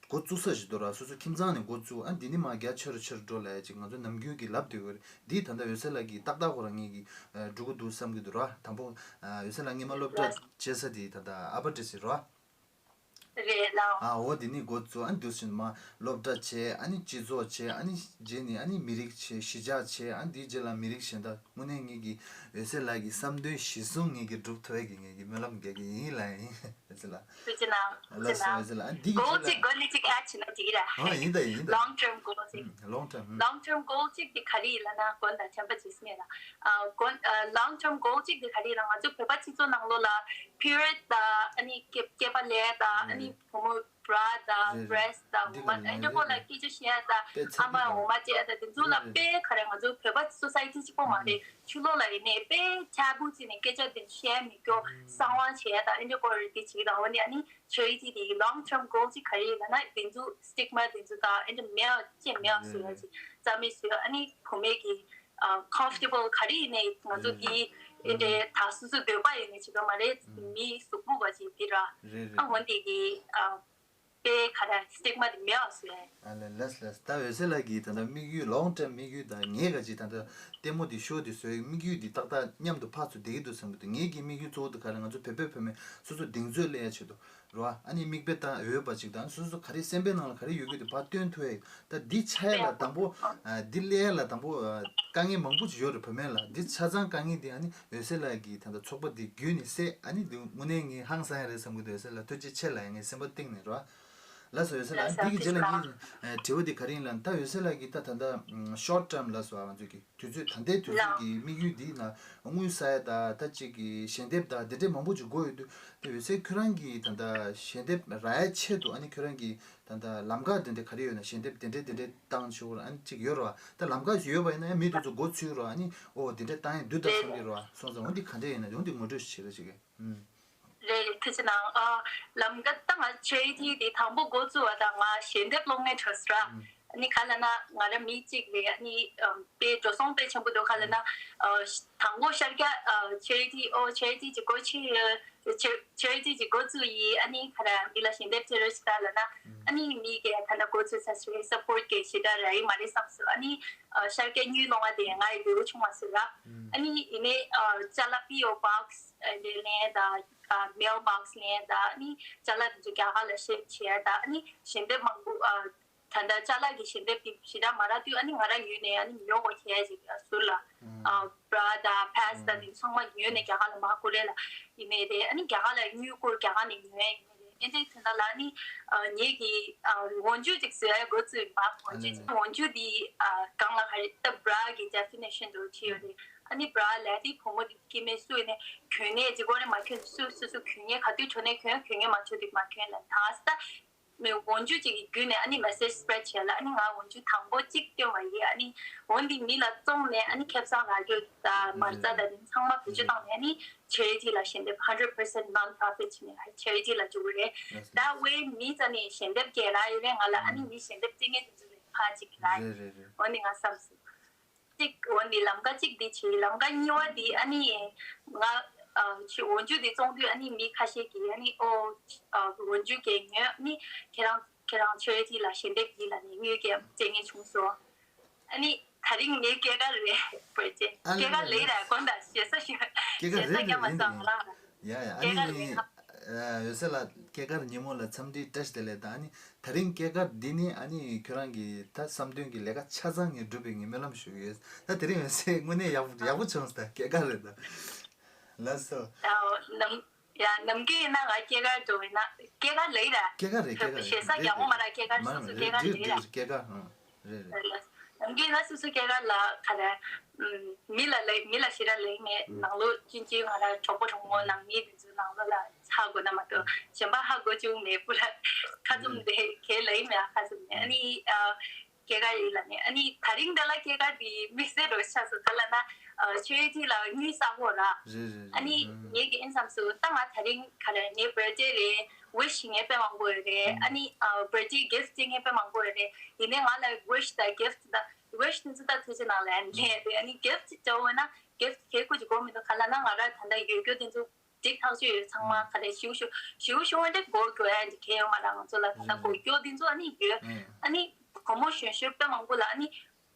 འགོ་བཙུགས་ས་ཞིག་འདུག་ར། སོ་སོ་ཁྱིམ་ཚང་ནས་འགོ་བཙུགས། ཨ་འདི་ནི་མར་རྒྱ་ཆེ་རུ་ཆེ་རུ་འགྲོ་ལབ་ཡ་ཅིག་ང་ཚོ་ནམ་རྒྱུན་གྱི་ལབ་བསྡད་ཡོད་རེད། འདི་ད་ལྟ་འོད་ཟེར་ལགས་ཀྱིས་ཏག་ཏག་ཁོ་རང་ངེད་ཀྱི་འགྲུབ་ཀྱི་འདུག་བསམ་གྱི་འདུག་ར། དང་པོ་འོད་ཟེར་ལགས་སྔོན་མ་སློབ་གྲྭ་བྱེད་ས་དེ་ད་ལྟ་ཨ་པ་ཏི་སི་རེད་བ། རེད་ལགས། ཨ་འོ་དེ་ནི་འགོ་བཙུགས། ཨ་ནི་དུས་ཕྱིན་མ་སློབ་གྲྭ་བྱས། ཨ་ནི་སྤྱི་ཚོགས་བྱས། ཨ་ནི་རྗེས་ནི་ཨ་ནི་མི་རིགས་བྱས། གཞིས་ཆགས་བྱས། ཨ་ནི་དེའི་རྗེས་ལ་མི་རིགས་གཞན་དག་དངོས་གནས་ངེད་ཀྱི་འོད་ཟེར་ལགས་ཀྱི་བསམ་དོན་གཞིར་བཟུང་ངེད་ཀྱི་སྒྲུབ་ཐུབ་ཡས་ཀྱི་ངེད་ཀྱི་སྨོན་ལམ་རྒྱག་གི་ཡིན་ལབ་ཡིན། འོད་ཟེར་ལགས། ཐུགས་རྗེ་གནང་། ཐུགས་རྗེ་གནང་། འོད་ཟེར་ལགས། ཨ་འདི་གི་goal ཆེད་ལ་གཅིག་goal གཅིག་add བྱས་ན་འགྲིག་གི་རེད། ཨ་ཡིན་ད་ཡིན་ད། long term goal གཅིག long term long term goal གཅིག་དེ་ག་རེ་ཡིན་ལབ་ན། དགོངས་དག་ཆེན་པོ་ཇི་སྨྲས་ལ། ཨ་དགོངས་ཨ་long term goal གཅིག་དེ་ག་རེ་ཡིན་ལབ་ན། ང་ཚོ་བོད་པ་སྤྱི་ཚོགས་ནང་ལོགས་ལ་period དང་ཨ་ནི་སྐེད་སྐེད་པ་ལས་དང་ཨ་ནི་བུ་མོ་bra དང་breast དང་འོ་མ་ཨེ་འདྲ་པོ་ལ་སྐད་ཆ་བཤད་དང་། ཨ་མ་འོ་མ་བཅད་དང་དེ་ཚོ་ལ་དཔེ་ག་རེ། ང་ཚོ་བོད་པ་society གཅིག་པོ་མ་རེད། ཕྱི་ལོགས་ལ་ཡིན་ནའི་དཔེ་ཆ་བུ་བརྩིས་ནས་སྐད་ཆ་དེ་བཤད་མི་སྐྱོ། གསང་བ་བྱས་དང་ཨེ་འདྲ་པོ་རེད། དེ་བྱེད་དང་འོ་ནི་ཨ་ནི་charity དེ་གི་long term goal གཅིག་ག་རེ་ཡིན་ལབ་ན། དེ་ཚོ་stigma དེ་ཚོ་དང་ཨེ་འདྲ་མེད་ཅེས་མེད་བཟོ་ཡ་ཅིག་རྩ་མེད་བཟོ་ཡ། ཨ་ནི་བུད་མེད་ཀྱི་comfortable ག་རེ་ཡིན་ནའི་ང་ཚོ་དེ་ཨེ་འདྲའི་ད་སོ་སོ་འདོད་པ་ཡིན་ནའི་བྱེད་དགོས་མ་རེད། མི་གཟུགས་པོ་བ་ཅིག་དེ་ར། ཨ་འོ་དེ་གི་དཔེ་ག་རེ་stigma དེ་མེད་བཟོ་ཡ། ཨ་ལས་ལས་ལས། ད་འོད་ཟེར་ལགས་ཀྱིས་ད་ལྟ་དམིགས་ཡུལ་long term དམིགས་ཡུལ་དང་ངས་ག་ཅིག་ད་ལྟ་ལྟད་མོ་འདི་ཤོ་འདི་བཟོས་དམིགས་ཡུལ་འདི་ཏག་ཏག་མཉམ་དུ་ཕར་ཚུར་བསྡད་ཀྱི་འདུག་བསམ་གྱི་འདུག་ངེད་ཀྱི་དམིགས་ཡུལ་གཙོ་བོ་དེ་ག་རེ། ང་ཚོ་བོད་པའི་བུད་མེད་སོ་སོ་གདེང་ཚོད་སླེབས་ཡ་ཆེད་དུ་རེད་བ། ཨ་ནི་མིག་དཔེ་ལྟ་འོས་པ་ཅིག་དང་། སོ་སོ་ག་རེ་སེམས་པའི་ནང་ལ་ག་རེ་ཡོད་ཀྱི་འདུག་ཕར་སྟོན་ཐུབ་ཡ། ད་འདི་ཆགས་ཡ་ལ་དང་པོ་འདི་སླེབས་ཡ་ལ་དང་པོ་དཀའ་ངལ་མང་པོ་ཅིག་ཡོད་རེད་བུད་མེད་ལ། འདི་ཆ་ཚང་དཀའ་ངལ་འདི་ཨ་ནི་འོད་ཟེར་ལགས་ཀྱིས་ད་ལྟ་ཚོགས་པ་འདི་བརྒྱུད་ནས་སེལ། ཨ་ནི་འདི་དངོས་གནས་ངས་ཧང་སང་ཡ་རེད་བསམ་གྱི་འདུག་འོད་ཟེར་ལགས་ཐུགས་རྗེ་ཆེ་ལབ་ཡ་ངའི་སེམས་པ་གཏིང་ནས་རེད་བ། ལགས་སོ། འོད་ཟེར་ལགས། ལགས་སོ། འདི་གི་རྗེས་ལ་ངའི་ཨ་དྲི་བ་འདི་ག་རེ་ཡིན་ལབ་ན། ད་འོད་ཟེར་ལགས་ཀྱིས་ད་ད་ལྟ་ཨམ་short term ལབ་སོང་། ང་ཚོ་གི་དུས་ཚོད་ད་ལྟའི་དུས་ཚོད་ཀྱི་དམིགས་ཡུལ་འདི་ན་དངུལ་བསགས་ཡ་ད་ད་ཅིག་གི་ཞལ་འདེབས་ད་འདི་འདྲའི་མང་པོ་ཅིག་དགོས་ཡོད་དུས། དེ་འོད་ཟེར་ཁྱོད་རང་གིས་ད་ལྟ་ཞལ་འདེབས་རག་ཡ་ཆེད་དུ་ཨ་ནི་ཁྱོད་རང་གིས་ད་ལྟ་ལམ་ཁ་འདི་འདྲ་ག་རེ་ཡོད་ན། ཞལ་འདེབས་འདི་འདྲའི་འདི་འདྲའི་བཏང་ཆོག་ར། ཨ་ནི་ཅིག་ཡོད་ར་བ། ད་ལམ་ཁ་ཞིག་ཡོད་པ་ཡིན་ན་ཡང་མི་དེ་ཚོ་མགོ་ཚོས་ར། ཨ་ནི་ཨོ་འདི་འདྲ་བཏང་ཡ་འདུག་ད་བསམ་གི་ར་བ། སོང་ཙང་འོ་འདི་ག་འདྲ་ཡིན་ན་འོ་འདི་ངོ་སྤྲོད་ཞིག་བྱེད་རོགས་བྱེད་གི། ཨུམ། རེད་རེད། ཐུགས་རྗེ་གནང་། ཨ་ལམ་ཁ་ད་ང་ཆེ་རི་ཊི་དེ་དང་པོ་འགོ་བཙུགས་པ་དང་ང་ཞལ་འདེབས་སློང་མཁན་བྲོས་སོང་ར། ཨ་ནི་ག་ལབ་ན་ང་རང་མི་གཅིག་རེད། ཨ་ནི་ཨམ་དཔེ་འགྲོ་སོང་དཔེ་ཆེན་པོ་འདུག་ག་ལབ་ན། ཨ་དང་པོ་ཤར་རྒྱག་ཨ་ཆེ་རི་ཊི། ཨོ་ཆེ་རི་ཊི་ཅིག་འགོ་ཆེ་ཆེ་ཆེ་རི་ཊི་ཅིག་འགོ་བཙུགས་ཡིན། ཨ་ནི་ག་ར་མི་ལ་ཞལ་འདེབས་བྱེད་རོགས་བྱེད་ད་ལབ་ན། ཨ་ནི་མི་གིས་ད་ལྟ་འགོ་ཚུགས་ཚར་སོང་། སཔོར་ཊི་གི་ཞེ་དྲག་རག་གི་མ་རེད་བསམ་སོང་། ཨ་ནི་ཨ་ཤར་རྒྱག་དངུལ་སློང་བ་དེ་ང་ཡི་ལུས་པོ་ཆུང་བ་སོང་ར། ཨ་ནི་ཡིན་ནའི་ཨ་ཅ་ལག་པི་ཨོ་བོག་སི་ལེན་ད། ཨ་མེལ་བོག་སི་ལེན་ད། ཨ་ནི་ཅ་ལག་དེ་ཚོ་རྒྱ་གར་ལ་ཤིབ་བྱས་ད། ཨ་ནི་ཞལ་འདེབས་མང་པོ། ཨ་ད་ལྟ་ཅ་ལག་གི་ཞལ་འདེབས་དེ་ཞེ་དྲག་མ་རག་དུས། ཨ་ནི་ང་རང་ཉོས་ནས་ཨ་ནི་ཉོ་དགོས་བྱས་ཅིག་ཟུར་ལ། ཨ་བྷ་ར་དང་ཕེ་ཌི་དང་དེ་ཚང་མ་ཉོས་ནས་རྒྱ་གར་ལ་མར་བསྐུར་རེད་ལ། ཡིན་ནའི་རེད། ཨ་ནི་རྒྱ་གར་ལ་དངུལ་བསྐུར། རྒྱ་གར་ནས་ཉོས་ཡིན་ནའི་རེད། ཨེ་འདྲའི་དེ་འདྲ་ལ་ཨ་ནི་ཨ་ངེད་ཀྱིས་ཨ་འོག་འཇུག་ཅིག་བཟོ་ཡ་འགོ་བཙུགས་ཡིན་པ། འོག་འཇུག་ཅིག་འོག་འཇུག་དེ་ཨ་གང་ལ་ག་རེ། ད་བྷ་ར་གི་ཌེ་ཕི་ནེ་ཤན་དུ་བྲིས་ཡོད་རེད། ཨ་ནི་བྷ་ར་ལབ་དེ་བུ་མོ་དེ་སྐྱེ་དམན་སུ་ཡིན་ནའི་གྱོན་ནས་ཅིག་གོ་རེ་མ་གྱོན། སུ་སུ་སུ་གྱོན་ནས་ག་དུས་འགྲོ་ནའི་གྱོན། གྱོན་ནས་མ་འགྲོ་དུས་མ་གྱོན་ལབ། ད་ས་ད་མི་འོག་འཇུག་ཅིག་གི་བརྒྱུད་ནས་ཨ་ནི་མེ་སེ་ཇི་སི་པི་རེ་ཌི་བྱས་ལ། ཨ་ནི་ང་འོག་འཇུག་དང་པོ་གཅིག་བཏོན་པ་ཡིན། ཨ་ནི་འོ་འདི་མི་ལ་བཙོངས་ནས་ཨ་ནི་ཁེ་བཟང་རག་རྒྱུ་དང་མ་རྩ་དང་དེ་ཚང་མ་བེད་སྤྱོད་བཏང་ནས་ཨ་ནི་ཆེ་རི་ཊི་ལ་ཞལ་འདེབས། ཧན་ཌེ་རེ་ཊི་པར་སེན་ཊི་ནོན་པོ་རོ་ཕི་ཊི་བྱས་ནས་ཆེ་རི་ཊི་ལ་འཇུག་གི་རེད། ད་ཝེ་མི་རྩ་ནས་ཞལ་འདེབས་རྒྱག་རག་ཡོད་རེད་ང་ལ། ཨ་ནི་མི་ཞལ་འདེབས་རྩེ་མཁན་དེ་ཚོ་ལ་ཕར་ཅིག་རག་ཡོད། འོ་ནི་ང་བསམ་སོང་། གཅིག་འོ་ནི་ལམ་ཀ་གཅིག་དེ་བྱས། ལམ་ཀ་གཉིས་པ་དེ་ཨ་ནི་ང་ཨ་ཆུ་འོག་འཇུག་དེ་བཙོང་དུས་ཨ་ནི་མི་ཁ་ཤས་ཀྱིས་ཨ་ནི་ཨོ་ཨ་འོག་འཇུག་གས་ཉོས། ཨ་ནི་ཁྱེད་རང་ཁྱེད་རང་ཆེ་རི་ཊི་ལ་ཞལ་འདེབས་ཡིན་ལབ་ནས་དངུལ་གས་སྤྲད་མཁན་བྱུང་སོང་། ཨ་ནི་ད་རིང་ངའི་སྐྱེས་སྐར་རེད། བར་ཐི་ཌེ། ཨ་ལེ་སྐྱེས་སྐར་ལེ་ལེ། ལེ་ར་དགོངས་དག་ཞེ་ས་ཞུ། སྐྱེས་སྐར་ཞེ་ས་རེད་རྒྱ་མ་རེད་རེད་ཙང་རེད། ལ། ཡ་ཡ། ཨ་སྐྱེས་སྐར་ནི་རེད་ཁ། ཨ་འོད་ཟེར་ལགས་སྐྱེས་སྐར་ཉིན་མོ་ལ་འཚམས་འདྲི་བཀྲ་ཤིས་བདེ་ལེགས་དང་། ཨ་ནི་དེ་རིང་སྐྱེས་སྐར་འདི་ནི་ཨ་ནི་ཁྱོད་རང་གི་ད་བསམ་དོན་གྱི་ལས་ཀ་ཆ་ཚང་ངས་འགྲུབ་པའི་ངས་སྨོན་ལམ་ཞུ་གི་ཡོད། ད་དེ་རིང་འོད་ཟེར་དངོས་གནས་ཡག་པོ་ཡག་པོ་བྱུང་སོང་། ད་སྐྱེས་སྐར་རེད་ད། ལགས་སོ། ཨའོ་ནམ་ཡ་ནམ་རྒྱུན་ཡིན་ན་ང་སྐྱེས་སྐར་འགྲོ་ཡིན་ན་སྐྱེས་སྐར་ལེགས་ར། སྐྱེས་སྐར་རེད། སྐྱེས་སྐར་རེད། ཞེ་ས་རྒྱ་མོ་མ་ར། སྐྱེས་སྐར་མ་སོ་སོ་རེད། སྐྱེས་སྐར་རེད་རེད་རེད་ར། སྐྱེས་སྐར་ཨང་། རེད་རེད། ནམ་རྒྱུན་ན་སོ་སོ་སྐྱེས་སྐར་ལ་ག་རེ། ཨམ། མི་ལ་ལེགས། མི་ལ་ཞེ་དྲག་ལེགས་མེད། ནང་ལོགས་ཅུང་ཅུང་ང་རང་གྲོགས་པོ་གྲོགས་མོ་ནང་མི་དེ་ཚོའི་ནང་ལོགས་ལ་ཧ་གོ་ན་མ་གཏོགས་གཞན་པ་ཧ་གོ་བཅུག་མེད། པུ་ར་ཁ་བཙུམ་དེ་གས་ལེགས་མེད། ཁ་བཙུམ་ནས་ཨ་ནི་ཨ་སྐྱེས་སྐར་ཡིན་ལ་ནས། ཨ་ནི་ད་རིང་འདི་ལ་སྐྱེས་སྐར་དེ་དམིགས་བསལ་རོ་ཆགས་སོང་། ག་ལབ་ན་ཨ་ཆོས་ཡིག་ལ་དངུལ་བསགས་ཡོད་ར། རེད་རེད་རེད། ཨ་ནི་ངེད་ཀྱི་ཨིན་བསམ་སོང་། ད་ང་ད་རིང་ག་རེ་ངའི་བར་ཐི་ཌེ་རེད། ཝིཤ་ངས་དཔེ་མང་པོ་ཡོད་རེད། ཨ་ནི་ཨ་བར་ཐི་ཌེ་གིཕ་ཊི་སྤྲད་མཁན་དཔེ་མང་པོ་ཡོད་རེད། ཡིན་ནའི་ང་ལ་ཝིཤ་དང་གིཕ་ཊི་དང་ཝིཤ་དེ་ཚོ་ད་ཐུགས་རྗེ་གནང་ལབ་ལན་རེད། ཨ་ནི་གིཕ་ཊི་ཅིག་འཇོག་འོས་ན་གིཕ་ཊི་གལ་དགོས་ཅིག་དགོས་མི་འདུག་ག་ལབ་ན་ང་རང་ད་ལྟ་ཡོད་རྒྱུ་དེ་ཚོ་སྒྲིག་ཐག་ཆོད་ཡོད། ཚང་མ་ག་རེ་ཞིའུ་ཞིའུ་ཞིའུ་ཞིའུ་འདྲ་སྒོར་དགོས་ཡ་འདི་གལ་ཡོད་མ་རེད། ང་ཚོ་ལ་ད་ལྟ་སྒོར་སྐྱོ་དེ་ཚོ་ཨ་ནི་ཡོད། ཨ་ནི་སྒོར་མོ་གཞོན་གཞོན་དཔེ་མང་པོ་ལ་ཨ་ནི་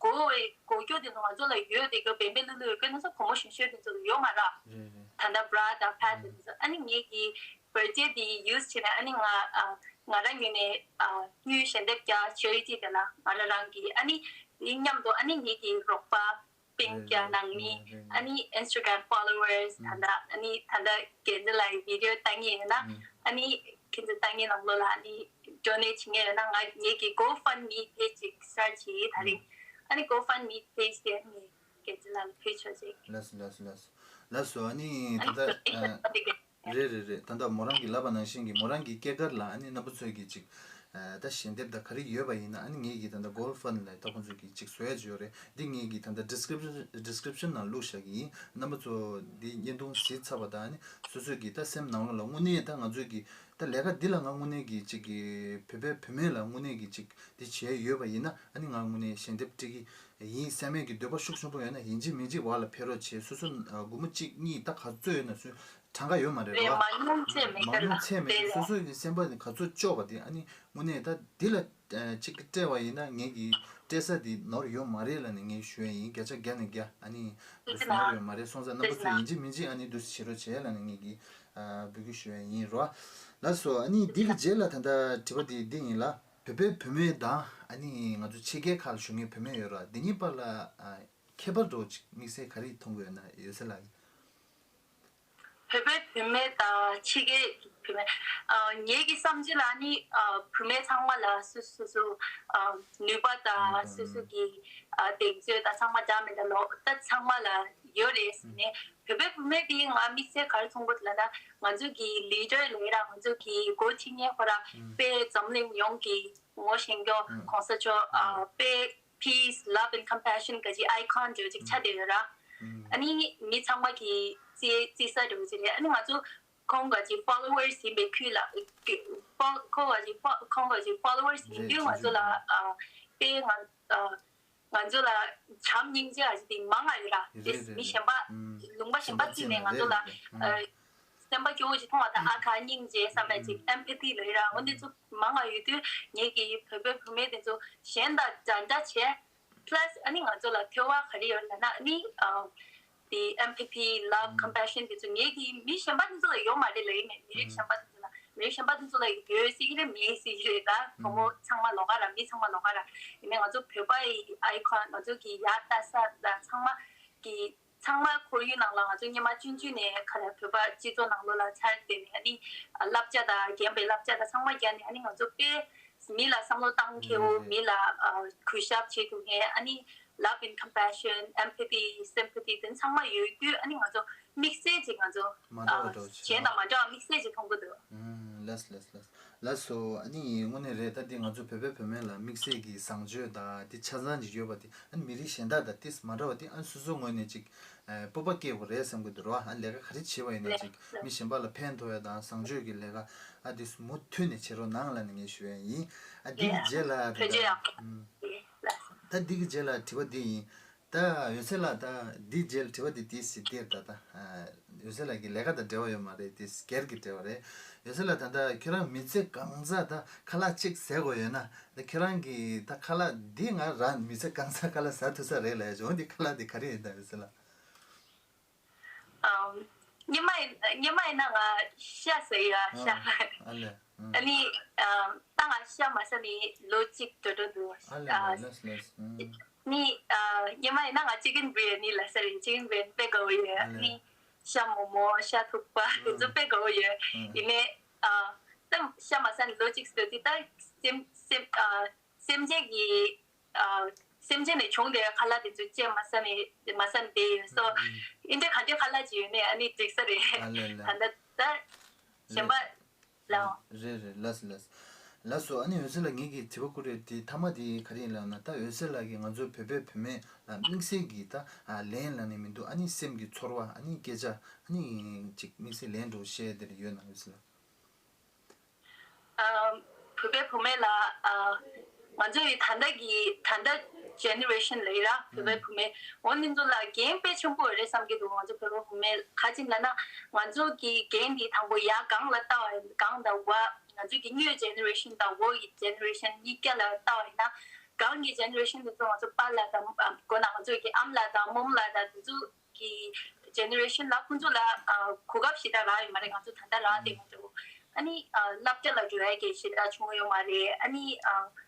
སྒོར་བའི་སྒོར་སྐྱོ་དེ་ཚོ་ང་ཚོ་ལ་ཡོད་དེ་ག་བེམ་པེ་ལུ་ལུ་ཡོད་ག་ན་ཚོ་སྒོར་མོ་གཞོན་གཞོན་དེ་ཚོ་ལ་ཡོད་མ་རེད། རེད་རེད། ད་ལྟ་བྷ་ར་དང་ཕེ་ཌི་དེ་ཚོ་ཨ་ནི་ངེད་ཀྱི་བར་ཐི་ཌེ་དེ་ཡུ་སི་བྱས་ནས་ཨ་ནི་ང་ང་རང་ངོས་ནས་དངུལ་ཞལ་འདེབས་རྒྱག་ཆེ་རི་ཊི་དེ་ལ་ང་རང་རང་གི་ཨ་ནི་དེ་མཉམ་དུ་ཨ་ནི་ངེད་ཀྱི་རོགས་པ། པིང་རྒྱ་ནང་མི། ཨ་ནི་ཨིན་སི་ཊ་གྷ་རམ་ཕོ་ལོ་ཝར་སི་ད་ལྟ་ཨ་ནི་ད་ལྟ་རྒན་ཚོ་ལ་བི་ཌི་ཡོ་ལྟ་མཁན་ཡོད་ན་ཨ་ནི་ཁྱེད་ཚོ་ལྟ་མཁན་ནང་ལོགས་ལ་ཨ་ནི་ཌོ་ནེཊ་བྱེད་མཁན་ཡོད་ན་ང་ངེད་ཀྱི་གོ་ཕན་མི་པེ་ཇི་ཅིག་སི་ཊར་ཊི་བྱས་ད་རིང་། ཨ་ནི་གོ་ཕན་མི་པེ་ཇི་དེ་ཨ་ནི་རྒན་ཚོ་ལ་ཕུལ་ཆོག་ཅིག་ལགས་སོ་ལགས་སོ་ལགས་སོ་ལགས་སོ། ཨ་ནི་ད་ལྟ་ཨ། རེད་རེད་རེད། ད་ལྟ་མོ་རང་གིས་ལབ་པ་ནང་བཞིན་གྱི་མོ་རང་གི་སྐྱེས་སྐར་ལ་ཨ་ནི་རྣམ་པ་ཚོས་ཀྱིས་ཅིག་ཨ་ད་ཞལ་འདེབས་དང་ག་རེ་ཡོད་པ་ཡིན་ན་ཨ་ནི་ངེད་ཀྱིས་ད་ལྟ་གོ་ཕན་ལ་ད་ཁོང་ཚོས་ཀྱིས་ཅིག་བཟོ་ཡ་ཅིག་ཡོད་རེད། འདི་ངེད་ཀྱིས་ད་ལྟ་ཌི་སི་ཀི་རིབ་ཤན་ཌི་སི་ཀི་རིབ་ཤན་ནང་བླུགས་བཞག་གི་ཡིན། རྣམ་པ་ཚོ་འདི་བརྙན་ཐུང་གཟིགས་ཚར་བ་དང་ཨ་ནི་སོ་སོས་ཀྱིས་ད་སེམས་ནང་ལོགས་ལ་དངོས་གནས་ད་ང་ཚོས་ཀྱིས་ད་ལས་ཀ་འདི་ལ་ང་དངོས་གནས་ཀྱིས་ཅིག་གི་བོད་པའི་བུད་མེད་ལ་དངོས་གནས་ཀྱིས་ཅིག་འདི་བྱས་ཡོད་པ་ཡིན་ན་ཨ་ནི་ང་དངོས་གནས་ཞལ་འདེབས་སྤྲད་ཀྱི་ཡིན་བསམ་མེད་ཀྱི་འདོད་པ་ཤུགས་ཆེན་པོ་ཡོད་ན་ཡིན་གཅིག་མིན་གཅིག་བར་ལ་ཕེབས་རོགས་བྱེད། སོ་སོ་ཨ་སྒོར་མོ་གཅིག་གཉིས་ད་ག་ཚོད་ཡོད་ན་སུས་གྲངས་ཀ་ཡོད་མ་རེད་རེད་བ། མང་ཉུང་ཚད་མེད་མང་ཀ་ཉུང་ལ་ཚད་མེད་དེ་ལ། སོ་སོ་གི་སེམས་པ་ནི་ག་ཚོད་སྐྱོ་བ་དེ་ཨ་ནི་དངོས་གནས་ད་འདི་ལ་ཨ་གཅིག་སྤྲད་པ་ཡིན་ན་ངེད་ཀྱི་སྤྲད་ས་དེ་ནོར་ཡོད་མ་རེད་ལབ་ནས་ངས་ཞུ་ཡ་ཡིན། བརྒྱ་ཆ་བརྒྱ་ནས་བརྒྱ། ཨ་ནི་འདུག་སེ་ནོར་ཡོད་མ་རེད། སོང་ཙང་རྣམ་པ་ཚོས་ཡིན་གཅིག་མིན་གཅིག་ཨ་ནི་འདུག་སེ་བྱེད་རོགས་བྱེད་ལབ་ནས་ངེད་ཀྱི་ཨ་འབོད་སྐུལ་ཞུ་ཡ་ཡིན་རོ། ལགས་སོ། ཨ་ནི་འདི་གི་རྗེས་ལ་ད་ལྟ་དྲི་བ་དེ་འདི་ཡིན་ལ། བོད་པའི་བུད་མེད་དང་ཨ་ནི་ང་ཚོ་ཕྱི་རྒྱལ་ཁག་ལ་བཞུགས་མཁན་བུད་མེད་ཡོད་ར། འདི་གཉིས་བར་ལ་ཨ་ཁྱད་པར་འདྲ་བོ་ཅིག་དམིགས་བསལ་ག་རེ་མཐོང་གི་ཡོད་ན། འོད་ཟེར་ལགས། བོད་པའི་བུད་མེད་དང་ཕྱི་རྒྱལ་ བུད་མེད། ཨ། ངེད་ཀྱི་བསམ་ཚུལ་ལ་ནི། ཨ། བུད་མེད་ཚང་མ་ལ་སོ་སོ་སོ། ཨ། ནུས་པ་དང་སོ་སོ་གི། ཨ། གདེང་ཚོད་དང་ཚང་མ་འདྲ་མི་འདྲ་ལོ་ད་ཚང་མ་ལ་ཡོད་རེད་ཟེར་ནས། བོད་པའི་བུད་མེད་དེ་ང་དམིགས་བསལ་ག་རེ་མཐོང་གི་འདུག་ལབ་ན། ང་ཚོ་གི་ལི་ཌར་ལབ་ར་ང་ཚོ་གི་འགོ་ཁྲིད་མཁན་ཁོ་ར་དཔེ་འཛམ་གླིང་ཡོངས་ཀྱི་ངོ་ཤེས་མཁན་གོང་ས་མཆོག་ཨ། དཔེ་peace, love and compassion ག་ཅིག་icon འདྲ་ཅིག་ཆགས་བསྡད་ཡོད་ར། ཨ་ནི་མི་ཚང་མ་གི་རྩི་རྩི་ས་འདྲ་ཅིག་རེད། ཨ་ནི་ང་ཚོ་ཁོང་ག་ཅིག་followers ཡིན་པའི་ཁུལ་ལ། ཁོ་ཁོ་ག་ཅིག་ཁོང་ག་ཅིག་followers ཡིན་དུས་ང་ཚོ་ལ། ཨ། དཔེ་ང་ཨ། ང་ཚོ་ལ་བྱམས་སྙིང་རྗེ་ཨ་ཅིག་དེ་མང་ང་ཡོད་ར། དེ་མི་གཞན་པ་ལུང་པ་གཞན་པ་བརྩིས་ནས་ང་ཚོ་ལ། ཨ། སེམས་པ་སྐྱོ་བོ་ཅིག་མཐོང་བ་དང་ཨ་ཁ་སྙིང་རྗེ་བསམ་པ་ཅིག empathy ལབ་ཡོད་ར། འོ་འདི་ཚོ་མང་ང་ཡོད་དུས་ངེད་ཀྱི་བོད་པའི་བུད་མེད་དེ་ཚོ་གཞན་དང་འདྲ་འདྲ་བྱས། plus ཨ་ནི་ང་ཚོ་ལ་ཐོས་པ་ག་རེ་ཡོད་ལབ་ན། ཨ་ནི་ཨ། དེ་empathy, love, compassion དེ་ཚོ་ངེད་ཀྱི་མི་གཞན་པ་དེ་ཚོ་ལ་ཡོད་མ་རེད་ལབ་ཡིན་མེད། མི་རིགས་གཞན་པ་དེ་ཚོ་ལ་མི་རིགས་གཞན་པ་དེ་ཚོ་ལ་ཡོད་སྲིད་ཀྱི་རེད། མེད་སྲིད་ཀྱི་རེད། ད་བུ་མོ་ཚང་མ་ལོགས་ཀ་ར་མི་ཚང་མ་ལོགས་ཀ་ར། ཡིན་ནའི་ང་ཚོ་བོད་པ་ཡི་icon ང་ཚོ་གི་ཡ་ལྟ་ས་ལ་ཚང་མ་གི་ཚང་མ་ཁོར་ཡུག་ནང་ལ་ང་ཚོ་སྔོན་མ་ཆུང་ཆུང་ནས་ག་རེ་བོད་པ་སྤྱི་ཚོགས་ནང་ལོགས་ལ་འཚར་བསྡད་ནས། ཨ་ནི་བསླབ་བྱ་དང་རྒན་པའི་བསླབ་བྱ་དང་ཚང་མ་རྒྱབ་ནས། ཨ་ནི་ང་ཚོ་དཔེ་མི་ལ་བསམ་བློ་བཏང་མཁས་པོ། མི་ལ་ཨ་གུས་ཞབས་བྱེད་ཐུབ་མཁན། ཨ་ནི་love and compassion, empathy, sympathy དེ་ཚང་མ་ཡོད་དུས། ཨ་ནི་ང་ཚོ་དམིགས་བསལ་ཅིག་ང་ཚོ་མ་འདྲ་བ་ཨ་འདྲ་བོ་ཅིག་གཞན་དང་མ་འདྲ་བ་དམིགས་བསལ་ཅིག་མཐོང་གི་འདུག་ཨུམ། ལགས་ལགས་ལགས། ལགས་སོ། ཨ་ནི་དངོས་གནས་རེད། ད་འདི་ང་ཚོ་བོད་པའི་བུད་མེད་ལ་དམིགས་བསལ་གྱི་བཟང་སྤྱོད་དང་འདི་ཆ་ཚང་ཅིག་ཡོད་པ་དེ། ཨ་ནི་མི་རིགས་གཞན་དག་དང་ཏིས་མ་འདྲ་བ་དེ། ཨ་ནི་སོ་སོའི་ངོས་ནས་ཅིག་ཨ་སྤོབས་པ་སྐྱེ་དགོས་རེད་བསམ་གྱི་འདུག་ར། ཨ་ལས་ཀ་ག་རེ་བྱེད་པ་ཡིན་ན་ཅིག་མི་གཞན་པ་ལ་ཕན་ཐོགས་ཡ་དང་བཟང་སྤྱོད་ཀྱི་ལས་ཀ་ཨ་དེ་མུ་མཐུད་ནས་བྱེད་རོགས་གནང་ལབ་ནས་ངས་ཞུ་ཡ་ཡིན། ཨ་འདི་གི་རྗེས་ལ་ད་ལྟ་ཨུམ། ད་འདི་གི་རྗེས་ལ་དྲི་བ་འདི་ཡིན། ད་འོད་ཟེར་ལགས། ད་འདི་རྗེས་ལ་དྲི་བ་འདི་དེ་སྲིད་དེར་ད་ལྟ་ཨ་འོད་ཟེར་ལགས་ཀྱི་ལས་ཀ་དང་འབྲེལ་བ་ཡོད་མ་རེད། དེ་སྒེར་གྱི་འབྲེལ་བ་རེད། འོད་ཟེར་ལགས། ད་ལྟ་ཁྱེད་རང་མི་ཚེ་གང་ཚ་ད་ཁ་ལག་གཅིག་ཟས་དགོས་ཡོད་ན། ད་ཁྱེད་རང་གི་ད་ཁ་ལག་འདི་ང་རང་མི་ཚེ་གང་ཚ་ཁ་ལག་ཟ་ཐུབ་ས་རེད་ལབ་ཡ་བྱུང་། འདི་ཁ་ལག་འདི་ག་རེ་ཡིན་ད་འོད་ཟེར་ལགས། ཨམ། སྔོན་མ་ཡིན་སྔོན་མ་ཡིན་ན་ང་ཤ་ཟ་ཡ། ཤ། ཨ་ལས། ཨ་ནི་ཨམ། ད་ང་ཤ་མ་ཟ་ནི་ལོ་གཅིག་འགྲོ་འགྲོ་འདུག་ཨ་ལས། ཨ་ལས་ལས། ནི་ཨ་སྔོན་མ་ཡིན་ན་ང་chicken biryani ལ་ཟ་རེད། chicken biryani དཔེ་དགའ་བོ་ཡོད། ཨ་ནི་ཤ་མོག་མོག་ཤ་ཐུག་པ་དེ་ཚོ་དཔེ་དགའ་བོ་ཡོད། ཡིན་ནའི་ཨ་ད་ཤ་མ་ཟ་ནི་ལོ་གཅིག་ཟེར་དུས་ད་སེམས་སེམས་ཨ། སེམས་ཅན་གྱི་ཨ། སེམས་ཅན་ནས་བྱུང་བའི་ཁ་ལག་དེ་ཚོ་ཅིག་མ་ཟ་ནས་མ་ཟ་ནས་བསྡད་ཡོད་སོ། ཨིན་དྲ་ག་འདྲའི་ཁ་ལག་ཅིག་ཡོད་ནས་ཨ་ནི་འགྲིག་ས་རེད། ཨ་ལས་ལས། ད་ལྟ་ད་གཞན་པ་ལའོ། རེད་རེད། ལགས་སོ་ལགས་སོ། ལགས་སོ། ཨ་ནི་འོད་ཟེར་ལགས་ངེད་ཀྱི་དྲི་བ་བཀོད་རེད་དེ་མཐའ་མ་དེ་ག་རེ་ཡིན་ལབ་ན། ད་འོད་ཟེར་ལགས་ཀྱིས་ང་ཚོ་བོད་པའི་བུད་མེད་ལ་དམིགས་བསལ་གྱི་ད་ལན་ལབ་ནས་མི་འདུག་ཨ་ནི་སེམས་ཀྱི་ཚོར་བ། ཨ་ནི་སྐད་ཆ། ཨ་ནི་ཅིག་དམིགས་བསལ་ལན་འདྲ་བོ་བཤད་དེ་ཡོད་ན་འོད་ཟེར་ལགས། ཨ། བོད་པའི་བུད་མེད་ལ། ཨ། ང་ཚོ་ཡི་ད་ལྟ་གི་ད་ལྟ་generation ལ་ཡི་ར་བོད་པའི་བུད་མེད་འོ་འདི་ཚོ་ལ་འགན་དཔེ་ཆེན་པོ་རེད་བསམ་གྱི་འདུག་ང་ཚོ་བོད་པའི་བུད་མེད་ག་ཅིག་ལབ་ན་ང་ཚོ་གི་འགན་འདི་དང་པོ་ཡར་སྒང་ལ་ལྟ་བ་ཡིན། སྒང་དང་བ་ང་ཚོ་གི་new generation དང་འོག་གི་generation གཉིས་ཀ་ལ་ལྟ་བ་ཡིན་ན། སྒང་གི་generation འདི་ཚོ་ང་ཚོ་པཱ་ལགས་དང་། ཨ། མགོ་ན་ང་ཚོ་གི་ཨམ་ལགས་དང་རྨོ་མོ་ལགས་དང་འདི་ཚོ། གི་generation ལ་ཁོང་ཚོ་ལ་ཨ་གོ་སྐབས་ཞེ་དྲག་རག་ཡོད་མ་རེད། ང་ཚོ་ད་ལྟ་རག་བསྡད་ཡོད་འགྲོ། ཨ་ནི་ཨ་སློབ་གྲྭ་ལ་འགྲོ་ཡ་གི་ཞེ་དྲག་བྱུང་ཡོད་མ་རེད། ཨ་ནི་ཨ་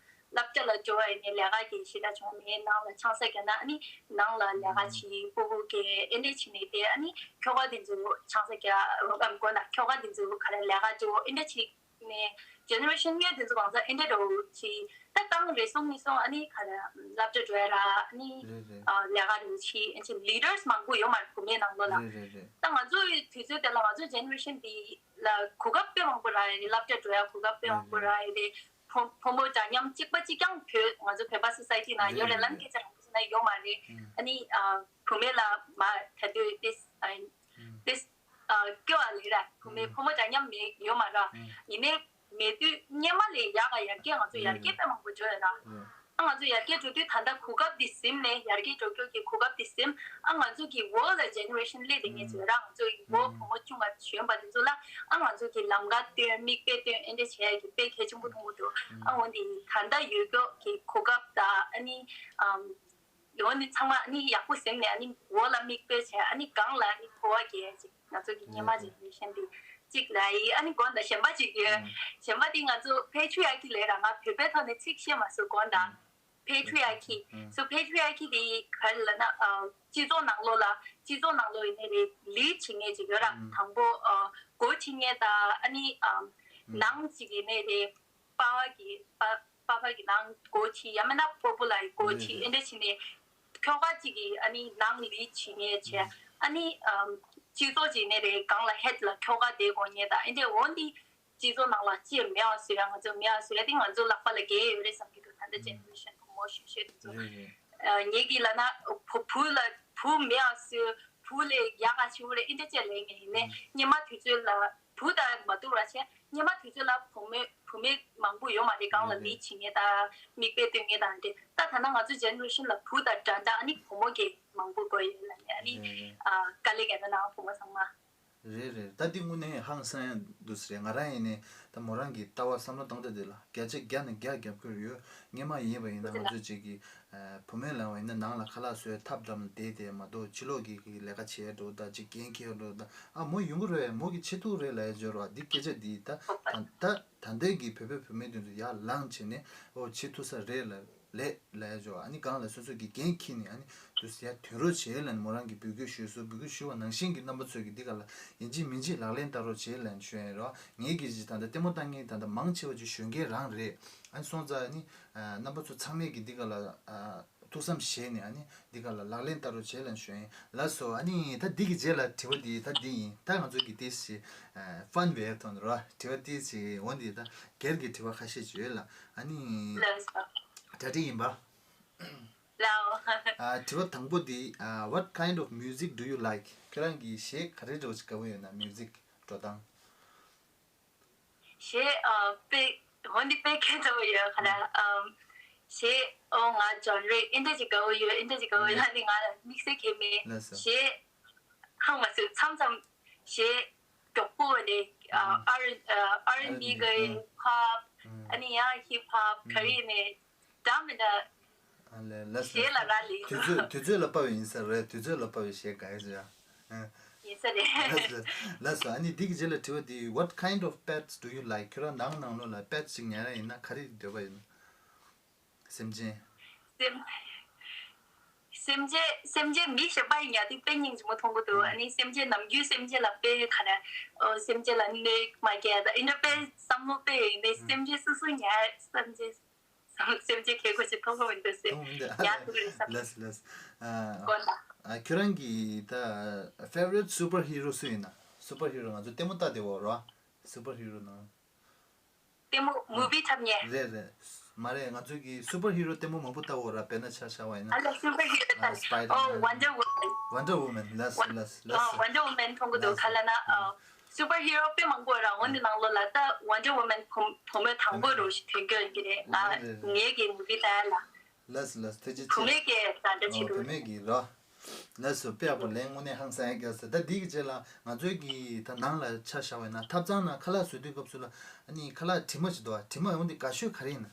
སློབ་གྲྭ་ལ་འགྲོ་བ་ཡིན་ནའི་ལས་ཀ་གི་ཞེ་དྲག་བྱུང་མེད། ནང་ལ་ཆང་ས་རྒྱག་ན་ཨ་ནི་ནང་ལ་ལས་ཀ་བྱེད། སྤོ་བོ་གི་ཨེ་འདྲ་བྱེད་ནས་བསྡད། ཨ་ནི་ཁྱོ་ག་དེ་ཚོ་ཆང་ས་རྒྱག་ཨ་མགོ་ན་ཁྱོ་ག་དེ་ཚོ་ག་རེ་ལས་ཀ་འགྲོ་ཨེ་འདྲ་བྱེད། ནས་generation གཉིས་དེ་ཚོ་གང་ཟག་ཨེ་འདྲ་འདྲ་བོ་ཅིག་ད་རྐང་རེ་སོང་གཉིས་སོང་ཨ་ནི་ག་རེ་སློབ་གྲྭ་འགྲོ་ཡ་ར་ཨ་ནི་རེད་རེད། ཨ་ལས་ཀ་འགྲོ་ཆི་ཨེ་ཅིག་leaders མང་པོ་ཡོད་མ་རེད་བུད་མེད་ནང་ལོགས་ལ། རེད་རེད་རེད། ད་ང་ཚོ་ཡི་དུས་ཚོད་དེ་ལ་ང་ཚོ་generation འདི་ལ་གོ་སྐབས་དཔེ་མང་པོ་རག་ཡ་རེད། སློབ་གྲྭ་འགྲོ་ཡ་གོ་སྐབས་དཔེ་མང་པོ་རག་ཡ་རེད། ཕོ་ཕོ་མོ་འདྲ་མཉམ་གཅིག་པ་གཅིག་རྐྱང་བོད་ང་ཚོ་བོད་པ་society ནང་ཡོད་རེད་ལབ་ན་སྐད་ཆ་རང་པོ་ཟེར་ན་ཡོད་མ་རེད། ཨ་ནི་ཨ་བུད་མེད་ལ་མ་ད་དུས་this ཨ་this ཨ་སྐྱོ་བ་ལས་ར་བུད་མེད་ཕོ་མོ་འདྲ་མཉམ་མེད་ཡོད་མ་ར། ཡིན་ནའི་མེད་དུས་སྔོན་མ་ལས་ཡག་ག་ཡར་རྒྱས་ང་ཚོ་ཡར་རྒྱས་དཔེ་མང་པོ་འགྲོ་ཡོད་ར། ཨ་ང་ཚོ་ཡར་རྒྱས་འགྲོ་དུས་ད་ལྟ་གོ་སྐབས་འདི་ཟིན་ནས་ཡར་རྒྱས་འགྲོ་རྒྱུ་གི་གོ་སྐབས་འདི་ཟིན། ཨ་ང་ཚོ་གི་འོག་ལ་generation སླེབས་དེ་ངེས་ཚོད་ར་ང་ཚོ་གི་འོག་བུ་མོ་ཆུང་བ་གཞོན་པ་དེ་ཚོ་ལ་ཨ་ང་ཚོ་གི་ལམ་ཁ་སྟོན་མིག་དཔེ་སྟོན་ཨེ་འདྲ་བྱས་ཀྱི་དཔེ་གལ་ཆེན་པོ་མཐོང་གི་འདུག་ཨ་འོ་འདི་ད་ལྟ་ཡོད་རྒྱུ་གི་གོ་སྐབས་དང་ཨ་ནི་ཨམ། འོ་ནི་ཚང་མ་ནི་ཡག་པོ་ཟིན་ནས་ཨ་ནི་འོག་ལ་མིག་དཔེ་བྱས་ཨ་ནི་སྒང་ལ་ནི་འཕོ་བ་རྒྱས་ཅིག་ང་ཚོ་གི་སྔོན་མ་ཅིག་ཡོད་བཞིན་དེ་གཅིག་ལ་ཡི་ཨ་ནི་དགོན་དང་གཞན་པ་ཅིག་ཡོད། གཞན་པ་དེ་ང་ཚོ་patriarchy ལས་ར་ང་བོད་པའི་ཐོག་ནས་ཚིག་བཤད་མ་སོང་དགོན་དང་patriarchy། so patriarchy དེ་ག་རེ་ལབ་ན་སྤྱི་ཚོགས་ནང་ལོགས་ལ་ སྤྱི་ཚོགས་ནང་ལོགས་ཡིན་ནའི་རེད། ལིཌ་བྱེད་མཁན་ཅིག་ཡོད་ར། ཨུམ། དང་པོ་ཨ་སྒོ་ཁྲིད་མཁན་དང་ཨ་ནི་ཨམ་ཨུམ། ནང་ཅིག་ཡིན་ནའི་རེད། པ་ཕ་གི་པ་པ་ཕ་གི་ནང་སྒོ་ཁྲིད། ཡང་མིན་ན་སྤོ་བོ་ལ་སྒོ་ཁྲིད། རེད་རེད། ཨེ་འདྲ་བྱས་ནས་ཁྱོ་ག་ཅིག་གིས་ཨ་ནི་ནང་ལིཌ་བྱེད་མཁན་བྱས། ཨུམ། ཨ་ནི་ཨམ་སྤྱི་ཚོགས་ཅིག་ཡིན་ནའི་རེད། སྒང་ལ་ཧེཌ་ལ་ཁྱོ་ག་བསྡད་དགོས་མཁན་དང་ཨེ་འདྲ། འོ་འདི་སྤྱི་ཚོགས་ནང་ལ་ཅི་མེད་པ་བཟོ་ཡ། ང་ཚོ་མེད་པ་བཟོ་ཡ་དེ་ང་ཚོ་ལག་པ་ལ་འགེལ་ཡོད་རེད་བསམ་གྱི་འདུག་ད་ལྟ་ཇེ་ནེ་རེ་ཤན་བུ་མོ་གཞོན་གཞོན་དེ་ཚོ། རེད་རེད། ཨ་ངེད་ཀྱིས་ལབ་ན་བུ་བུ་ལ་བུ་མེད་པ་བཟོ། བུ་ལས་ཡག་ག་ཆེ་བོ་རེད། ཨེ་འདྲ་ཅིག་ལབ་མཁན་ཡིན་ནའི། ཨུམ། སྔོན་མ་དུས་ཚོད་ལ་བུ་དང་མ་འདུག་ར་བྱས། སྔོན་མ་དུས་ཚོད་ལ་བུ་མོ་བུ་མོ་མང་པོ་ཡོད་མ་རེད། སྒང་ལ་རེད་རེད། ལིཌ་བྱེད་མཁན་དང་མིག་དཔེ་སྟོན་མཁན་དང་དེ། ད་ད་ལྟ་ང་ཚོ་ཇེ་ནེ་རེ་ཤན་ལ་བུ་དང་འདྲ་འདྲ་ཨ་ནི་བུ་མོ་གི་མང་པོ་དགོས་ཡོད་ལབ་ནས། ཨ་ནི་རེད་རེད། ཨ་དཀའ་ལས་རྒྱག་ན་ནའང་བུ་མོ་ཚང་མ། རེད་རེད། ད་འདི་དངོས་གནས་ཧང་སང་ཡ་འདུག་ཟེར། ང་རང་ཡིན་ནའི་ད་མོ་རང་གི་ལྟ་བ་བསམ་བློ་བཏང་སྟངས་དེ་ལ་བརྒྱ་ཆ་བརྒྱ་ནས་བརྒྱ་རྒྱབ་ཀྱི་ཡོད། སྔོན་མ་ཡིན་པ་ཡིན་ན་ང་ཚོ་ཅིག་གི་ཨ་བུ་མོ་ལབ་པ་ཡིན་ན་ནང་ལ་ཁ་ལག་བཟོས་ཐབ་འགྲམ་ལ་བསྡད་དེ་མ་གཏོགས་ཕྱི་ལོགས་ཀྱི་གི་ལས་ཀ་བྱེད་འགྲོ་ད། ཅིག་འགན་འཁྱེར་འགྲོ་ད། ཨ་མོ་ཡོང་གི་རེད། མོ་གི་བྱེད་ཐུབ་རེད་ལབ་ཡ་འབྱོར་བ་འདི་སྐད་ཆ་འདི་ད་ད་ད་ད་ལྟའི་གི་བོད་པའི་བུད་མེད་དེ་ཚོ་ཡར་ལངས་བྱས་ནས་ཨོ་བྱེད་ཐུབ་ས་རེད་ལ། ལས་ལས་འཇོག་ཨ་ནི་གང་ལ་སོ་སོ་གི་འགན་འཁྱེར་ནས་ཨ་ནི་དུས་ཡ་དོན་རོགས་བྱེད་ལ་ནི་མོ་རང་གི་འབོད་སྐུལ་ཞུས་སོ། འབོད་སྐུལ་ཞུས་པ་ནང་བཞིན་གྱི་རྣམ་པ་ཚོས་ཀྱི་འདི་ག་ལ་ཡིན་གཅིག་མིན་གཅིག་ལག་ལེན་བསྟར་རོགས་བྱེད་ལ་ནི་ཞུ་ཡ་ཡིན་རོ། ངའི་གི་གཅིག་ད་ལྟ་ལྟད་མོ་ལྟ་མཁན་ད་ལྟ་མང་ཆེ་བ་ཅིག་གཞོན་སྐྱེས་རང་རེད། ཨ་ནི་སོང་ཙང་ཨ་ནི་རྣམ་པ་ཚོ་ཚང་མས་ཀྱི་འདི་ག་ལ་ཐུགས་བསམ་བཞེས་ནས་ཨ་ནི་འདི་ག་ལ་ལག་ལེན་བསྟར་རོགས་བྱེད་ལ་ནི་ཞུ་ཡ་ཡིན། ལགས་སོ། ཨ་ནི་ད་འདི་གི་རྗེས་ལ་དྲི་བ་འདི་ད་འདི་ཡིན། ད་ང་ཚོ་གི་ཏིས་ཞིག་ཕན་བེ་ཐོན་རོ། དྲི་བ་ཏིས་ཞིག་འོ་འདི་ད་སྒེར་གྱི་དྲི་བ་ཁ་ཤས་ཅིག་ཡོད་ལ། ཨ་ནི་ལགས་སོ། གྲ་སྒྲིག་ཡིན་པ། ལའོ། ཨ་དྲི་བ་དང་པོ་འདི། ཨ་what kind of music do you like? ཁྱེད་རང་གི་གཞས་ག་རེ་འདྲ་བོ་ཅིག་དགའ་བོ་ཡོད་ན། མིའུ་ཟིག་འགྲོ་སྟངས། གཞས་ཨ་དཔེ་འོ་འདི་དཔེ་ཁྱད་མཚར་བོ་ཡོད་ཁ་ལ། ཨམ་གཞས་ཨོ་ང་ཇོན་རེ་ཨེ་འདྲ་ཅིག་དགའ་བོ་ཡོད། ཨེ་འདྲ་ཅིག་དགའ་བོ་ཡོད་ལ་ནི་ང་ལ་དམིགས་བསལ་གྱི་མེད། ལགས་སོ། གཞས་ཧང་མ་སོས་མཚམས་མཚམས་གཞས་མགྱོགས་པོ་ནས་ཨ་ཨར་ཨ་ཨར་ཨེན་བི་གི་ཨ་ཕོབ། ཨ་ནི་ཡང་ཧིབ་ཧོབ་ག་རེ་ནས་འདྲ་མི་འདྲ། ཨ་ལས་ལགས་གཞས་ལ་རག་ལས། དུས་ཚོད་དུས་ཚོད་ལ་དཔག་པའི་ཡིན་ས་རེད། དུས་ཚོད་ལ་དཔག་པའི་གཞས་དགའ་ཡོད་ཟེར་ཡ། ཡིན་ས་རེད། ལགས་སོ། ལགས་སོ། ཨ་ནི་འདི་གི་རྗེས་ལ་དྲི་བ་འདི། What kind of pets do you like? ཁྱོད་རང་ནང་ནང་ལོགས་ལ་པེཊ་ཅིག་ཉར་ཡ་ཡིན་ན་ག་རེ་འདོད་པ་ཡིན་ན། སེམས་ཅན། སེམས་སེམས་ཅན་སེམས་ཅན་མི་གཞན་པ་ཡིན་ཡ་དེ་དཔེ་སྙིང་རྗེ་མོ་མཐོང་གི་འདུག་ཨ་ནི་སེམས་ཅན་ནམ་རྒྱུན་སེམས་ཅན་ལ་དཔེ་ག་རེ་ཨོ་སེམས་ཅན་ལ་གནོད་མ་སྐྱེལ་ད་ཨེ་འདྲ་དཔེ་བསམ་བློ་དཔེ་ཡིན་ནས་སེམས་ཅན་སོ་སོ་ཉར་སེམས་ཅན་སེམས་ཅན་ཁྱེད་ཁོ་ཞིག་མཐོང་གི་མི་འདུག་སེམས་ཉར་ཐུབ་རེད་བསམ། ལགས་ལགས། ཨ་དགོངས་དག་ཨ་ཁྱོད་རང་གི་ད་ཕེ་ཝ་རི་ཊི་སུ་པར་ཧི་རོ་སུ་ཡིན་ན། སུ་པར་ཧི་རོ་ང་ཚོ་ལྟད་མོ་ལྟ་བསྡད་ཡོད་རོ། སུ་པར་ཧི་རོ་ནང་། ལྟད་མོ་མུ་བི་འཁྲབ་མཁན། རེད་རེད། མ་རེད། ང་ཚོ་གི་སུ་པར་ཧི་རོ་ལྟད་མོ་མང་པོ་ལྟ་བོ་ར། དཔེར་ན་ཆ་བཞག་པ་ཡིན་ན། ཨ་ལ་སུ་པར་ཧི་རོ་ཨ་ལྟ། སྤའི་ཌར་ཨོ་མེན། ཝན་ཌར་ཝུ་མན། ཝན་ཌར་ཝུ་མན། ལགས་སོ་ལགས་སོ་ལགས་སོ། ཝན་ཌར་ཝུ་མན་མཐོང་གི་འདུག་ལགས་སོ། ག་ལ་ན་ཨ་སུ་པར་ཧི་རོ་དཔེ་མང་པོ་ར། འོ་ནི་ནང་ལོགས་ལ་ད་ཝན་ཌར་ཝུ་མན་བུ་བུ་མོ་དང་པོ་རུ་ཞིག་ཐོན་གྱི་ཡོད་ཀྱི་རེད། ང་རེད་རེད། ངའི་གི་མུ་བི་ལྟ་ཡ་ལ། ལགས་སོ་ལགས་སོ། ཐུགས་རྗེ་ཆེ། བུ་མོའི་གི་ད་འདྲ་ཨོ་བྱེད་བུ་འདུག་མོའི་གི་རོ། ལགས་སོ། དཔེ་ཡག་པོ་ལན་དངོས་གནས་ཧང་སང་ཡག་གི་ཟེར། ད་འདི་གི་རྗེས་ལ་ང་ཚོའི་གི་ད་ནང་ལ་ཆ་བཞག་པ་ཡིན་ན་ཐབ་ཚང་ནང་ཁ་ལག་བཟོ་དུས་སྐབས་སུ་ལ་ཨ་ནི་ཁ་ལག་དྲི་མ་ཅིག་འདུག་བ། དྲི་མ་འོ་འདི་དགའ་ཤོས་ག་རེ་ཡིན་ན།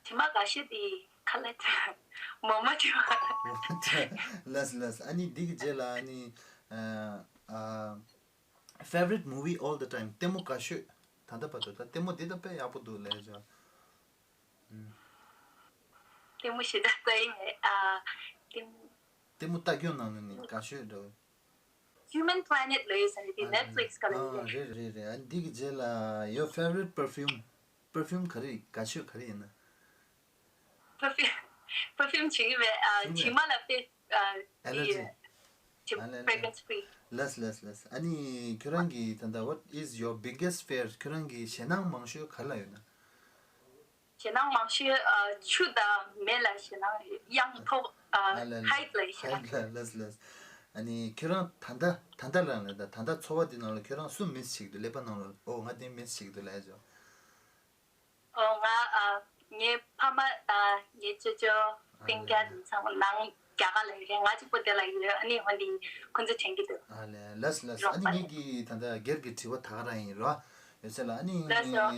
དྲི་མ་དགའ་ཤོས་དེ་ཁ་ལག་དྲི་མ་མོག་མོག་དྲི་མ། ལགས་ལགས། ཨ་ནི་འདི་གི་རྗེས་ལ་ཨ་ནི་ཨ་ཨ་favorite movie all the time ལྟད་མོ་དགའ་ཤོས། ད་ལྟ་བར་དུ་ད་ལྟད་མོ་འདི་ད་དཔེ་ཡག་པོ་འདུག་ལབ་ཡ་ཅིག་ལྟད་མོ་ཞེ་དྲག་ལྟ་ཡི་མེད། ཨ་ལྟད་མོ། ལྟད་མོ་ལྟ་རྒྱུ་ནང་ནས་ནི་དགའ་ཤོས་འདྲ་བོ། Human Planet ལབ་ཡོད་ས་རེད། དེ་ཨ་ནེཊ་ཕི་ལིག་སི་སྒང་ལ་ཡོད། ཨ་རེད་རེད་རེད། ཨ་འདི་གི་རྗེས་ལ་your favorite perfume perfume ག་རེ། དགའ་ཤོས་ག་རེ་ཡིན་ན། པར་ཕིའུམ། པར་ཕིའུམ་བྱེད་ཀྱི་མེད། ཨ་བྱེད་ཀྱི་མེད། དྲི་མ་ལ་དཔེ་ཨ་ཨེ་ལར་ཇི། ཡོད། ཨ་ལེ་ལེ། Fragrance free། ལགས་ལགས་ལགས། ཨ་ནི་ཁྱོད་རང་གི་ད་ལྟ་what is your biggest fear? ཁྱོད་རང་གི་ཞེད་སྣང་མང་ཤོས་ག་རེ་ལ་ཡོད་ན། ཞེད་སྣང་མང་ཤོས་ཨ་ཆུ་དང་མེ་ལ་ཞེད་སྣང་ཡང་མཐོ། ཨ་ཨ་ལེ་ལེ། ཧའེཊ་ལ་ཞེད་སྣང་། ཧའེཊ་ལ། ལགས་ལགས། ཨ་ནི་ཁྱོད་རང་ད་ལྟ་ད་ལྟ་རང་ལ་ད་ད་ལྟ་འཚོ་བ་འདི་ནང་ལ་ཁྱོད་རང་སུ་མིས་བྱེད་ཀྱི་འདུག་ཀླད་པ་ནང་ལ། ཨོ་ང་དེ་མིས་བྱེད་ཀྱི་འདུག་ལབ་ཡ་ཅིག་ཨོ་ང་ཨ་ངའི་ཕ་མ་དང་ངའི་ཅོ་ཅོ་ཨ་སྤུན་ཀྱག་དེ་ཚང་མ་ནང་རྒྱ་གར་ལ་ཡོད་རེད། ང་གཅིག་པོ་དེ་ལ་ཡོད། ཨ་ནི་འོན་ཏེ་ཁོང་ཚོ་དྲན་གྱི་འདུག་ཨ་ལེ་ལགས་ལགས། ཨ་ནི་ངེད་ཀྱི་ད་ལྟ་སྒེར་གྱི་དྲི་བ་ད་ག་རང་ཡིན་རོ། ཡོད་ཚད་ལ་ཨ་ནི། ལགས་སོ།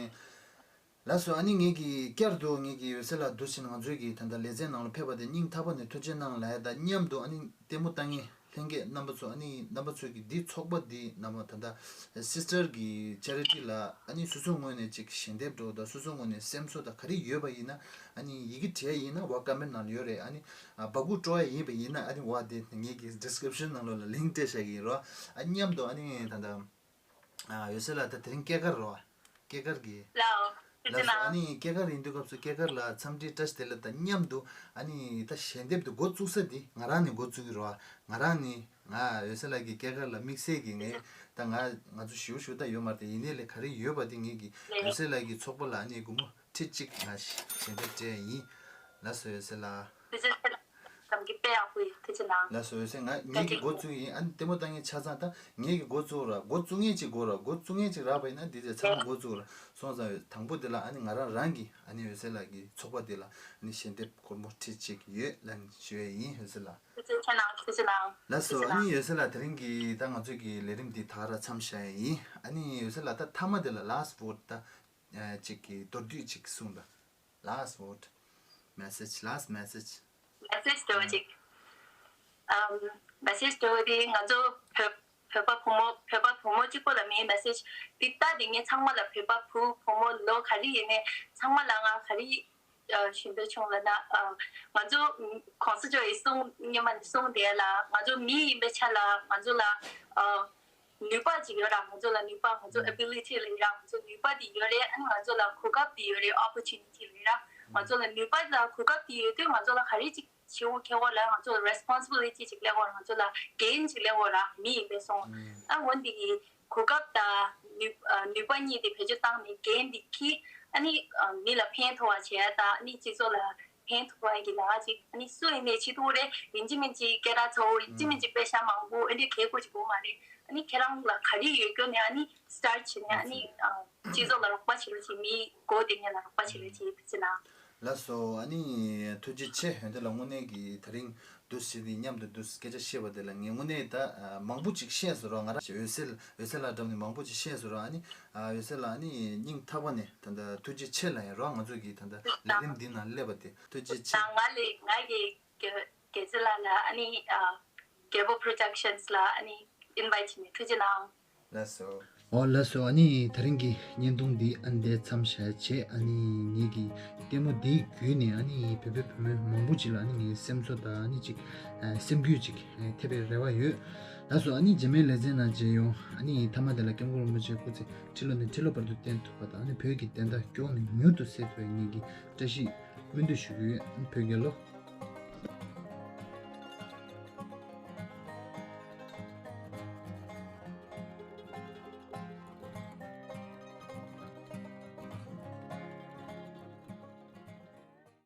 ལགས་སོ། ཨ་ནི་ངེད་ཀྱི་བསྐྱར་དུ་ངེད་ཀྱི་ཡོད་ཚད་ལ་འདུག་ཕྱིན་ང་ཚོའི་གི་ད་ལྟ་ལེ་ཚན་ནང་ལ་ཕེབས་པ་དེ་སྙིང་ཐག་པ་ནས་ཐུགས་རྗེ་གནང་ལབ་ཡ་དང་མཉམ་དུ་ཨ་ནི་ལྟད་མོ་ལྟ་མཁན། ལྷན་རྒྱས་རྣམ་པ་ཚོ། ཨ་ནི་རྣམ་པ་ཚོས་ཀྱི་འདི་ཚོགས་པ་འདི་རྣམ་པ་ད་ལྟ་སིས་ཊར་གི་ཅེ་རི་ཊི་ལ་ཨ་ནི་སོ་སོའི་ངོས་ནས་ཅིག་ཞལ་འདེབས་འདྲ་བོ་དང་སོ་སོའི་ངོས་ནས་སེམས་གསོ་དང་ག་རེ་ཡོད་པ་ཡིན་ན། ཨ་ནི་ཡི་གེ་བྲིས་ཡ་ཡིན་ན་འོག་ཀོ་མེན་ཊི་ནང་ལ་ཡོད་རེད། ཨ་ནི་ཨ་སྦ་ཁུག་སྤྲོ་ཡ་ཡིན་པ་ཡིན་ན་ཨ་ནི་འོག་དེ་ངེད་ཀྱི་ཌི་སི་ཀི་རིབ་ཤན་ནང་ལོགས་ལ་ལིངྐ་སྤྲད་བཞག་གི་ཡིན་རོ། ཨ་མཉམ་དུ་ཨ་ནི་ད་ལྟ་ཨ་འོད་ཟེར་ལགས་ད་དེ་རིང་སྐྱེས་སྐར་རོ། སྐྱེས་སྐར་གྱི། ལའོ། ལགས་སོ། ཨ་ནི་སྐྱེས་སྐར་ཡིན་དུས་སྐབས་སུ་སྐྱེས་སྐར་ལ་འཚམས་འདྲི་བཀྲ་ཤིས་བདེ་ལེགས་དང་མཉམ་དུ་ཨ་ནི་ད་ཞལ་འདེབས་དེ་འགོ་བཙུགས་ས་འདི་ང་རང་ནས་འགོ་བཙུགས་ཀྱི་རོ། ང་རང་ནས་ང་འོད་ཟེར་ལགས་ཀྱི་སྐྱེས་སྐར་ལ་དམིགས་བསལ་གྱི་ངས་ད་ང་ང་ཚོ་ཞེ་པོ་ཞེ་པོ་ད་ཡོད་མ་རེད་དེ། ཡིན་ནའི་ལས་ག་རེ་ཡོད་པ་དེ་ངེད་ཀྱི་འོད་ཟེར་ལགས་ཀྱི་ཚོགས་པ་ལ་ཨ་ནི་སྒོར་མོ་ཁྲི་གཅིག་ང་ཞལ་འདེབས་སྤྲད་ཡིན། ལགས་སོ་འོད་ཟེར་ལགས། ཐུགས་རྗེ་ཆེ་གནང་། གཏམ་གྱི་དཔེ་ཡག་པོ་ཡིན། ཐུགས་རྗེ་གནང་། ལགས་སོ་འོད་ཟེར། ང་ངེད་ཀྱི་འགོ་བཙུགས་ཡིན། ཨ་ནི་ལྟད་མོ་ལྟ་མཁན་ཆ་ཚང་ད་ངེད་ཀྱི་འགོ་བཙུགས་ར། འགོ་བཙུགས་མཁན་ཅིག་དགོས་ར། འགོ་བཙུགས་མཁན་ཅིག་རག་པ་ཡིན་ན་དེ་ཚེ་ཚང་མ་འགོ་བཙུགས་ར། སོང་ཙང་དང་པོ་དེ་ལ་ཨ་ནི་ང་རང་རང་གིས་ཨ་ནི་འོད་ཟེར་ལགས་ཀྱི་ཚོགས་པ་དེ་ལ་ཨ་ནི་ཞལ་འདེབས་སྒོར་མོ་ཁྲི་གཅིག་ཡོད་ལབ་ནས་ཞུ་ཡས་ཡིན། འོད་ཟེར་ལགས། ཐུགས་རྗེ་ཆེ་གནང་། ཐུགས་རྗེ་གནང་། ལགས་སོ། ཐུགས་རྗེ་ཨ་ནི་གནང་། འོད་ཟེར་ལགས་དེ་རིང་གི་ད་ང་ཚོའི་གི་ལས་རིམ་འདི་ད་ག་རང་མཚམས་བཞག་ཡས་ཡིན། ཨ་ནི་འོད་ཟེར་ལགས་ད་མཐའ་མ་དེ་ལ་ལཱསི་ཊི་ཝོརཌ་ད་ཨ་ཅིག་གི་མདོར་བསྡུས་ཅིག་གསུངས་དང་། Last word. Message. Last message. མེ་སེ་ཇི་འདྲ་བོ་ཅིག་ཨམ། མེ་སེ་ཇི་འདྲ་བོ་དེ་ང་ཚོ་བོད་བོད་པ་བུ་མོ་བོད་པ་བུ་མོ་གཅིག་པོ་ལ་མིན། མེ་སེ་ཇི་འདི་ལྟ་དེ་ངས་ཚང་མ་ལ། བོད་པ་བུ་བུ་མོ་ལོ་ག་རེ་ཡིན་ནའི་ཚང་མ་ལ་ང་ག་རེ་ཨ་ཞུ་འདོད་བྱུང་ལབ་ན། ཨ་ང་ཚོ་གོང་ས་མཆོག་གིས་གསུངས་སྔོན་མ་ནས་གསུངས་བསྡད་ལ། ང་ཚོ་མི་ཡིན་པའི་ཆ་ལ་ང་ཚོ་ལ་ཨ། ནུས་པ་ཅིག་ཡོད་ར། ང་ཚོ་ལ་ནུས་པ། ང་ཚོ་ཨེ་བི་ལི་ཊི་ལབ་ཡ་ར། ང་ཚོ་ནུས་པ་དེ་ཡོད་རེད། ཨ་ནི་ང་ཚོ་ལ་གོ་སྐབས་དེ་ཡོད་རེད། ཨོ་པོར་ཅུ་ནི་ཊི་ལབ་ཡ་ར། ང་ཚོ་ལ་ནུས་པ་དང་གོ་སྐབས་དེ་ཡོད་དུས་ང་ཚོ་ལ་ག་རེ་ཅིག་བྱེད་དགོས་ཁེལ་དགོས་ལབ། ང་ཚོ་ལ་རེ་སི་པོན་སི་བི་ལི་ཊི་ཅིག་སླེབས་དགོས་ར། ང་ཚོ་ལ་འགན་ཅིག་སླེབས་དགོས་ར། མི་ཡིན་པའི་སོང་། ཨ་འོ་འདི་གི་གོ་སྐབས་དང་ནུས་ཨ་ནུས་པ་གཉིས་དེ་བེད་སྤྱོད་བཏང་ནས་འགན་དེ་འཁྱེར། ཨ་ནི་ཨ་མི་ལ་ཕན་ཐོགས་པ་བྱེད་ཡ་དང་། ཨ་ནི་སྤྱི་ཚོགས་ལ་ཕན་ཐོགས་པ་གི་ལས་ཀ་ཅིག་ཨ་ནི་སུ་ཡིན་ནའི་བྱེད་ཐུབ་རེད། ཡིན་གཅིག་མིན་གཅིག་སྐད་གྲགས་ཚ་བོ། ཡིན་གཅིག་མིན་གཅིག་པེ་ཤ་མང་པོ་ཨེ་འདྲ་གས་དགོས་ཀྱི་དགོས་མ་རེད། ཨ་ནི་ཁྱེད་རང་ལ་ག་རེ་ཡོད་སྐྱོ་ནས་ཨ་ནི་སི་ཊར་ཊི་བྱས་ནས་ཨ་ནི་ཨ་སྤྱི་ཚོགས་ལ་རོགས་པ་བྱེད་རོགས་བྱེད། མིའི་མགོ་བདེ་ཉེ་ལ་རོགས་པ་བྱེད་རོགས་བྱེད། ཐུགས་རྗེ་གནང་། ལགས་སོ། ཨ་ནི་ཐུགས་རྗེ་ཆེ། འོན་ཏེ་ལ་དངོས་གནས་ཀྱི་ད་རིང་འདུག་སེ་དེ་མཉམ་དུ་འདུག་སེ་སྐད་ཆ་བཤད་པ་དེ་ལ་ངས་དངོས་གནས་ད་མང་པོ་ཅིག་ཤེས་སོང་ར། ང་རང་འོད་ཟེར་འོད་ཟེར་ལགས་འགྲམ་ནས་མང་པོ་ཅིག་ཤེས་སོང་ར། ཨ་ནི་འོད་ཟེར་ལགས་ཨ་ནི་སྙིང་ཐག་པ་ནས་ད་ལྟ་ཐུགས་རྗེ་ཆེ་ལབ་ཡ་ར། ང་ཚོ་གི་ད་ལྟ་ལས་རིམ་འདི་ནང་སླེབས་པ་དེ་ཐུགས་རྗེ་ཆེ། ང་ལས་ང་གི་རྒྱལ་རྒྱལ་རྩེ་ལགས་ལ་ཨ་ནི་ཨ་རྒྱལ་པོ་པོ་རོ་ཌག་ཤན་ལ་ཨ་ནི་ཨིན་ཝའི་ཊི་བྱས་ནས་ཐུགས་རྗེ་གནང་། ལགས་སོ། ཨོ་ལགས་སོ། ཨ་ནི་ད་རིང་གི་བརྙན་ཐུང་འདི་ཨ་ནི་འདིར་མཚམས་བཞག་བྱས། ཨ་ནི་ངེད་ཀྱི་ལྟད་མོ་འདི་བརྒྱུད་ནས་ཨ་ནི་བོད་པའི་བུད་མེད་མང་པོ་ཅིག་ལ་ཨ་ནི་ངའི་སེམས་གསོ་དང་ཨ་ནི་ཅིག་ཨ་སེམས་འགུལ་ཅིག་ཨ་ཐེབས་པའི་རེ་བ་ཡོད། ལགས་སོ། ཨ་ནི་རྗེས་མའི་ལེ་ཚན་ནང་མཇལ་ཡོང་། ཨ་ནི་མཐའ་མ་དེ་ལ་སྐྱབས་མགོན་རིན་པོ་ཆེ་སྐུ་ཚེ་ཁྲི་ལོ་ནས་ཁྲི་ལོ་བར་དུ་བརྟན་ཐུབ་པ་དང་། ཨ་ནི་བོད་ཀྱི་བདེན་མཐའ་མགྱོགས་ནས་མྱུར་དུ་གསལ་ཐུབ་པའི་ངེད་ཀྱི་བཀྲ་ཤིས་སྨོན་འདུན་ཞུ་གི་ཡོད། ཨ་ནི་བོད་རྒྱལ་ལོ།